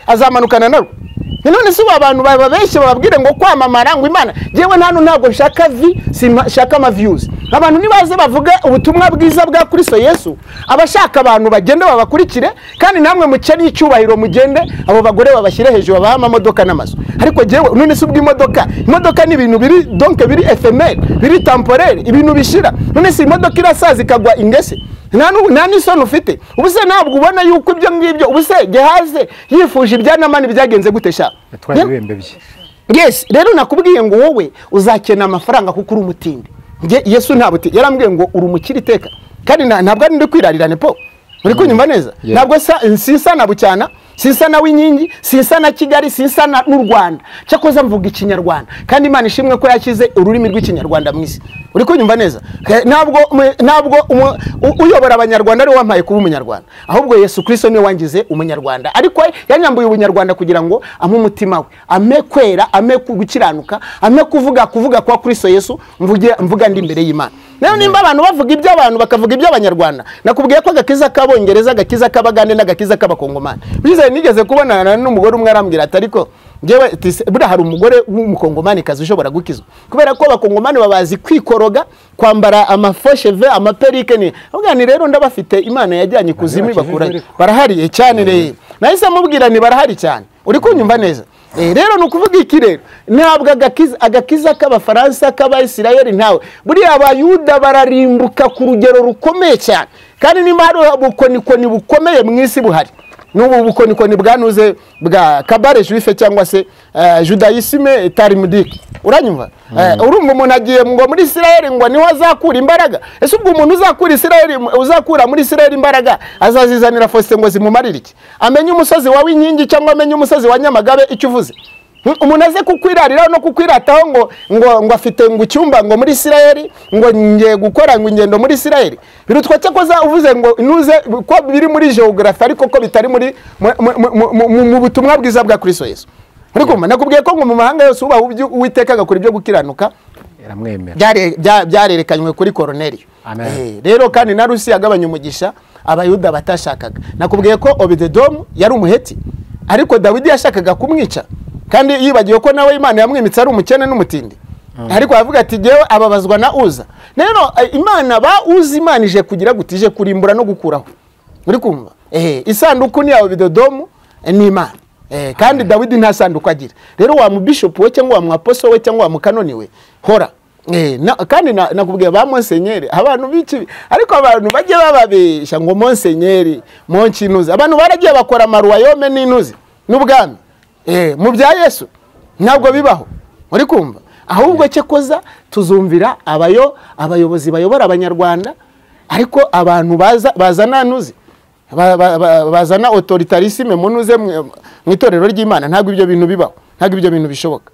azamanukana narwo. None se ubu abantu bababeshye bababwire ngo kwamamara ngo Imana jewe nta ntabwo nshaka vi sinshaka ama views. Abantu nibaze bavuga ubutumwa bwiza bwa Kristo Yesu, abashaka abantu bagende babakurikire, kandi namwe mukene icyubahiro mugende abo bagore babashyire hejuru babaha amamodoka n'amazu. Ariko jewe none se ubwo imodoka ni ibintu biri donc biri ephemer, biri temporaire, ibintu bishira. None se imodoka irasaza ikagwa ingese. Nta n'isoni ufite. Ubu se ntabwo ubona yuko ibyo ngibyo ubu se Gehaze yifuje ibyanamani byagenze gute sha? Yatwaye ibihembe bye. Yes, rero nakubwiye ngo wowe uzakena amafaranga kuko uri umutindi. Nge Yesu ntabwo yarambwiye ngo uri umukire iteka. Kandi ntabwo ari ndi kwirarirane po. Uri kunyumva neza? Ntabwo sinsa na Bucyana, sinsa na Winkingi, sinsa na Kigali, sinsa na n'u Rwanda. Cyakoze mvuga ikinyarwanda. Kandi Imana ishimwe ko yashyize ururimi rw'ikinyarwanda mu isi. Uri kunyumva neza? Ntabwo uyobora abanyarwanda ari wampaye kuba umunyarwanda. Ahubwo Yesu Kristo niwe wangize umunyarwanda. Ariko yanyambuye ubunyarwanda kugira ngo ampe umutima we, ampe kwera, ampe gukiranuka, ampe kuvuga kwa Kristo Yesu, mvuga ndi imbere y'Imana. Rero nimba abantu bavuga iby'abantu bakavuga iby'abanyarwanda, nakubwiye ko agakiza k'abongereza, agakiza k'abagande n'agakiza k'abakongomani. Bize nigeze kubonana n'umugore umwe arambwira ati ariko njyewe buriya hari umugore w'umukongomani kazi ushobora gukizwa, kubera ko abakongomani babazi kwikoroga, kwambara amafosheve, amaperike ni avuga ni rero ndabafite Imana yajyanye kuzimu bakura barahari cyane. Rero nahise mubwira ni barahari cyane. Uri kunyumva neza? Rero ni ukuvuga iki rero, ntabwo agakiza k'Abafaransa k'Abayisirayeli ntawe. Buriya Abayuda bararimbuka ku rugero rukomeye cyane, kandi niba hari ubukonikoni bukomeye mu isi buhari, n'ubu bukonikoni bwanuze bwa kabare juife cyangwa se judaïsme talmudique. Uranyumva? Urumva umuntu agiye ngo muri Isirayeli ngo niho azakura imbaraga. Ese ubwo umuntu uzakura Isirayeli, uzakura muri Isirayeli imbaraga azazizanira Faustin ngo zimumarire iki? Amenye umusozi wa Winkingi cyangwa amenye umusozi wa Nyamagabe icyo uvuze? Umuntu aze kukwirariraho no kukwirataho ngo ngo ngo afite ngo icyumba ngo muri Isirayeli, ngo ngiye gukora ngo ingendo muri Isirayeli. Birutwa cyakoza uvuze ngo nuze ko biri muri geography ariko ko bitari muri mu butumwa bwiza bwa Kristo Yesu. Urumva nakubwiye ko ngo mu mahanga yose ubaha Uwiteka agakora ibyo gukiranuka iramwemera. Byarerekanywe kuri Cornelio. Rero kandi na Rusi yagabanye umugisha Abayuda batashakaga. Nakubwiye ko Obededomu yari umuheti, ariko Dawidi yashakaga kumwica, kandi yibagiwe ko nawe Imana yamwimitse ari umukene n'umutindi. Ariko avuga ati jewe ababazwa na Uza. Rero Imana ba Uza Imana ije kugira gutije kurimbura no gukuraho. Uri kumva? Isanduku ni ya Obededomu ni Imana. Kandi Dawidi nta sanduku agira. Rero wa mu bishop we cyangwa wa mu apostle we cyangwa wa mu kanoni we hora. Kandi nakubwiye ba monsenyeri abantu biki, ariko abantu bajye bababesha ngo monsenyeri monkinuze. Abantu baragiye bakora amaruwayome n'inuze n'ubwami. Mu bya Yesu ntabwo bibaho. Uri kumva? Ahubwo cyekoza tuzumvira abayobozi bayobora Abanyarwanda, ariko abantu bazana nuze bazana autoritarisme munuze mu itorero ry'Imana, ntabwo ibyo bintu bibaho, ntabwo ibyo bintu bishoboka.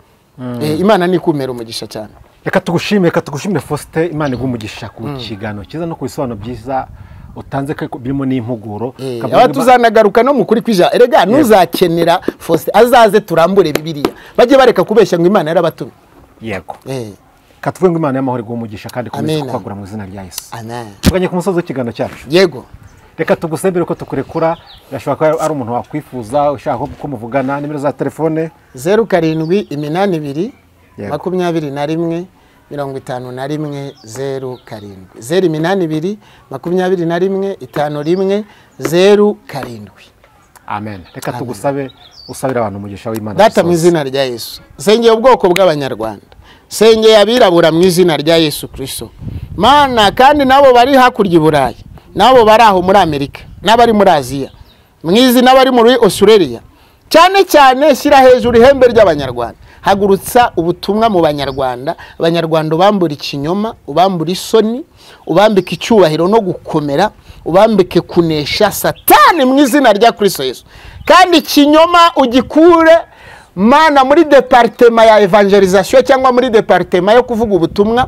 Imana ni kumera umugisha cyane. Reka tugushimire Faustin, Imana iguhe umugisha ku kiganiro cyiza no ku bisobanuro byiza utanze birimo n'impuguro. Aba tuzanagaruka no mukuri kwija. Erega nuzakenera Faustin azaze turambure Bibiliya, bajye bareka kubeshya ngo Imana yarabatumye. Yego. Katuvuge ngo Imana y'amahoro iguhe umugisha kandi ikomeze kukwagura mu izina rya Yesu. Amen. Tuganye ku musozi w'ikiganiro cyacu. Yego. Reka tugusembere ko tukurekura, birashoboka ko ari umuntu wakwifuza ushaka ko muvugana. Nimero za telefone 07 82 21 51 07 082 21 51 07. Amen. Reka tugusabe usabira abantu umugisha w'Imana. Data mu izina rya Yesu, sengeye ubwoko bw'Abanyarwanda, sengeye abirabura mu izina rya Yesu Kristo. Mana, kandi nabo bari hakurya i Burayi, nabo bari aho muri Amerika, n'abari muri Aziya, mwizi n'abari muri Australia, cyane cyane shyira hejuru ihembe ry'Abanyarwanda. Hagurutsa ubutumwa mu Banyarwanda, Abanyarwanda ubambura ikinyoma, ubambura isoni, ubambike icyubahiro no gukomera, ubambike kunesha Satani mu izina rya Kristo Yesu. Kandi ikinyoma ugikure Mana muri departement ya evangelisation cyangwa muri departement yo kuvuga ubutumwa,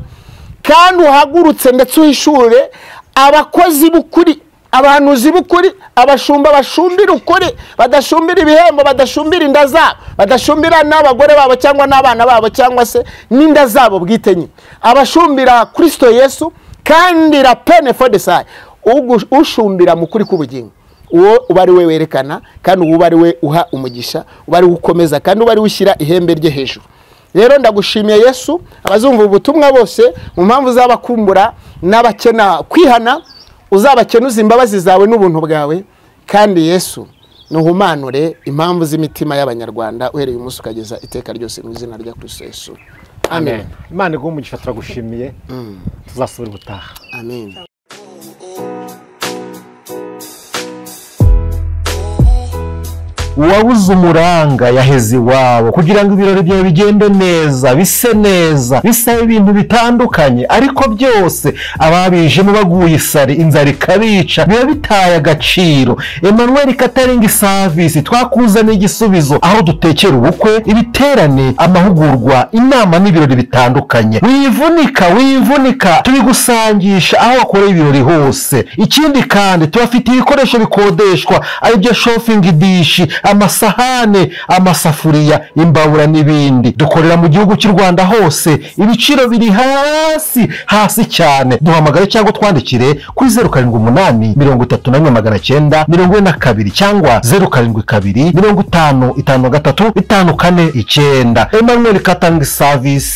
kandi uhagurutse ndetse uhishure abakozi b'ukuri, abahanuzi b'ukuri, abashumba bashumbira ukuri, badashumbira ibihembo, badashumbira inda zabo, badashumbira n'abagore babo cyangwa n'abana babo cyangwa se n'inda zabo bwite nyine, abashumbira Kristo Yesu. Kandi la peine for the side, ushumbira mu kuri k'ubugingo, uwo uba ari we werekana, kandi uwo ari we uha umugisha, uba ari ukomeza, kandi uba ari ushyira ihembe rye hejuru. Rero ndagushimiye Yesu, abazumva ubutumwa bose mu mpamvu z'abakumbura n'abakena kwihana, uzabakenuza imbabazi zawe n'ubuntu bwawe. Kandi Yesu nuhumanure impamvu z'imitima y'Abanyarwanda uhereye umunsi ukageza iteka ryose mu izina rya Kristo Yesu. Amen. Imana iguhe umugisha, turagushimiye. Tuzasubira ubutaha. Amen. Uwabuze umuranga yaheze iwabo kugira ngo ibirori byawe bigende neza, bise neza, bisaba ibintu bitandukanye, ariko byose ababijemo baguye isari, inzara ikabica, biba bitaye agaciro. Emmanuel Catering Service twakuzaniye igisubizo, aho dutekera ubukwe, ibiterane, amahugurwa, inama n'ibirori bitandukanye. Wivunika, wivunika, tubigusangisha aho wakoreye ibirori hose. Ikindi kandi tubafitiye ibikoresho bikodeshwa, aribyo shopping dish, amasahane, amasafuriya, imbabura n'ibindi. Dukorera mu gihugu cy'u Rwanda hose, ibiciro biri hasi hasi cyane. Duhamagare cyangwa twandikire kuri 078 31 942 cyangwa 072 50 53 549. Emmanuel Catering Service.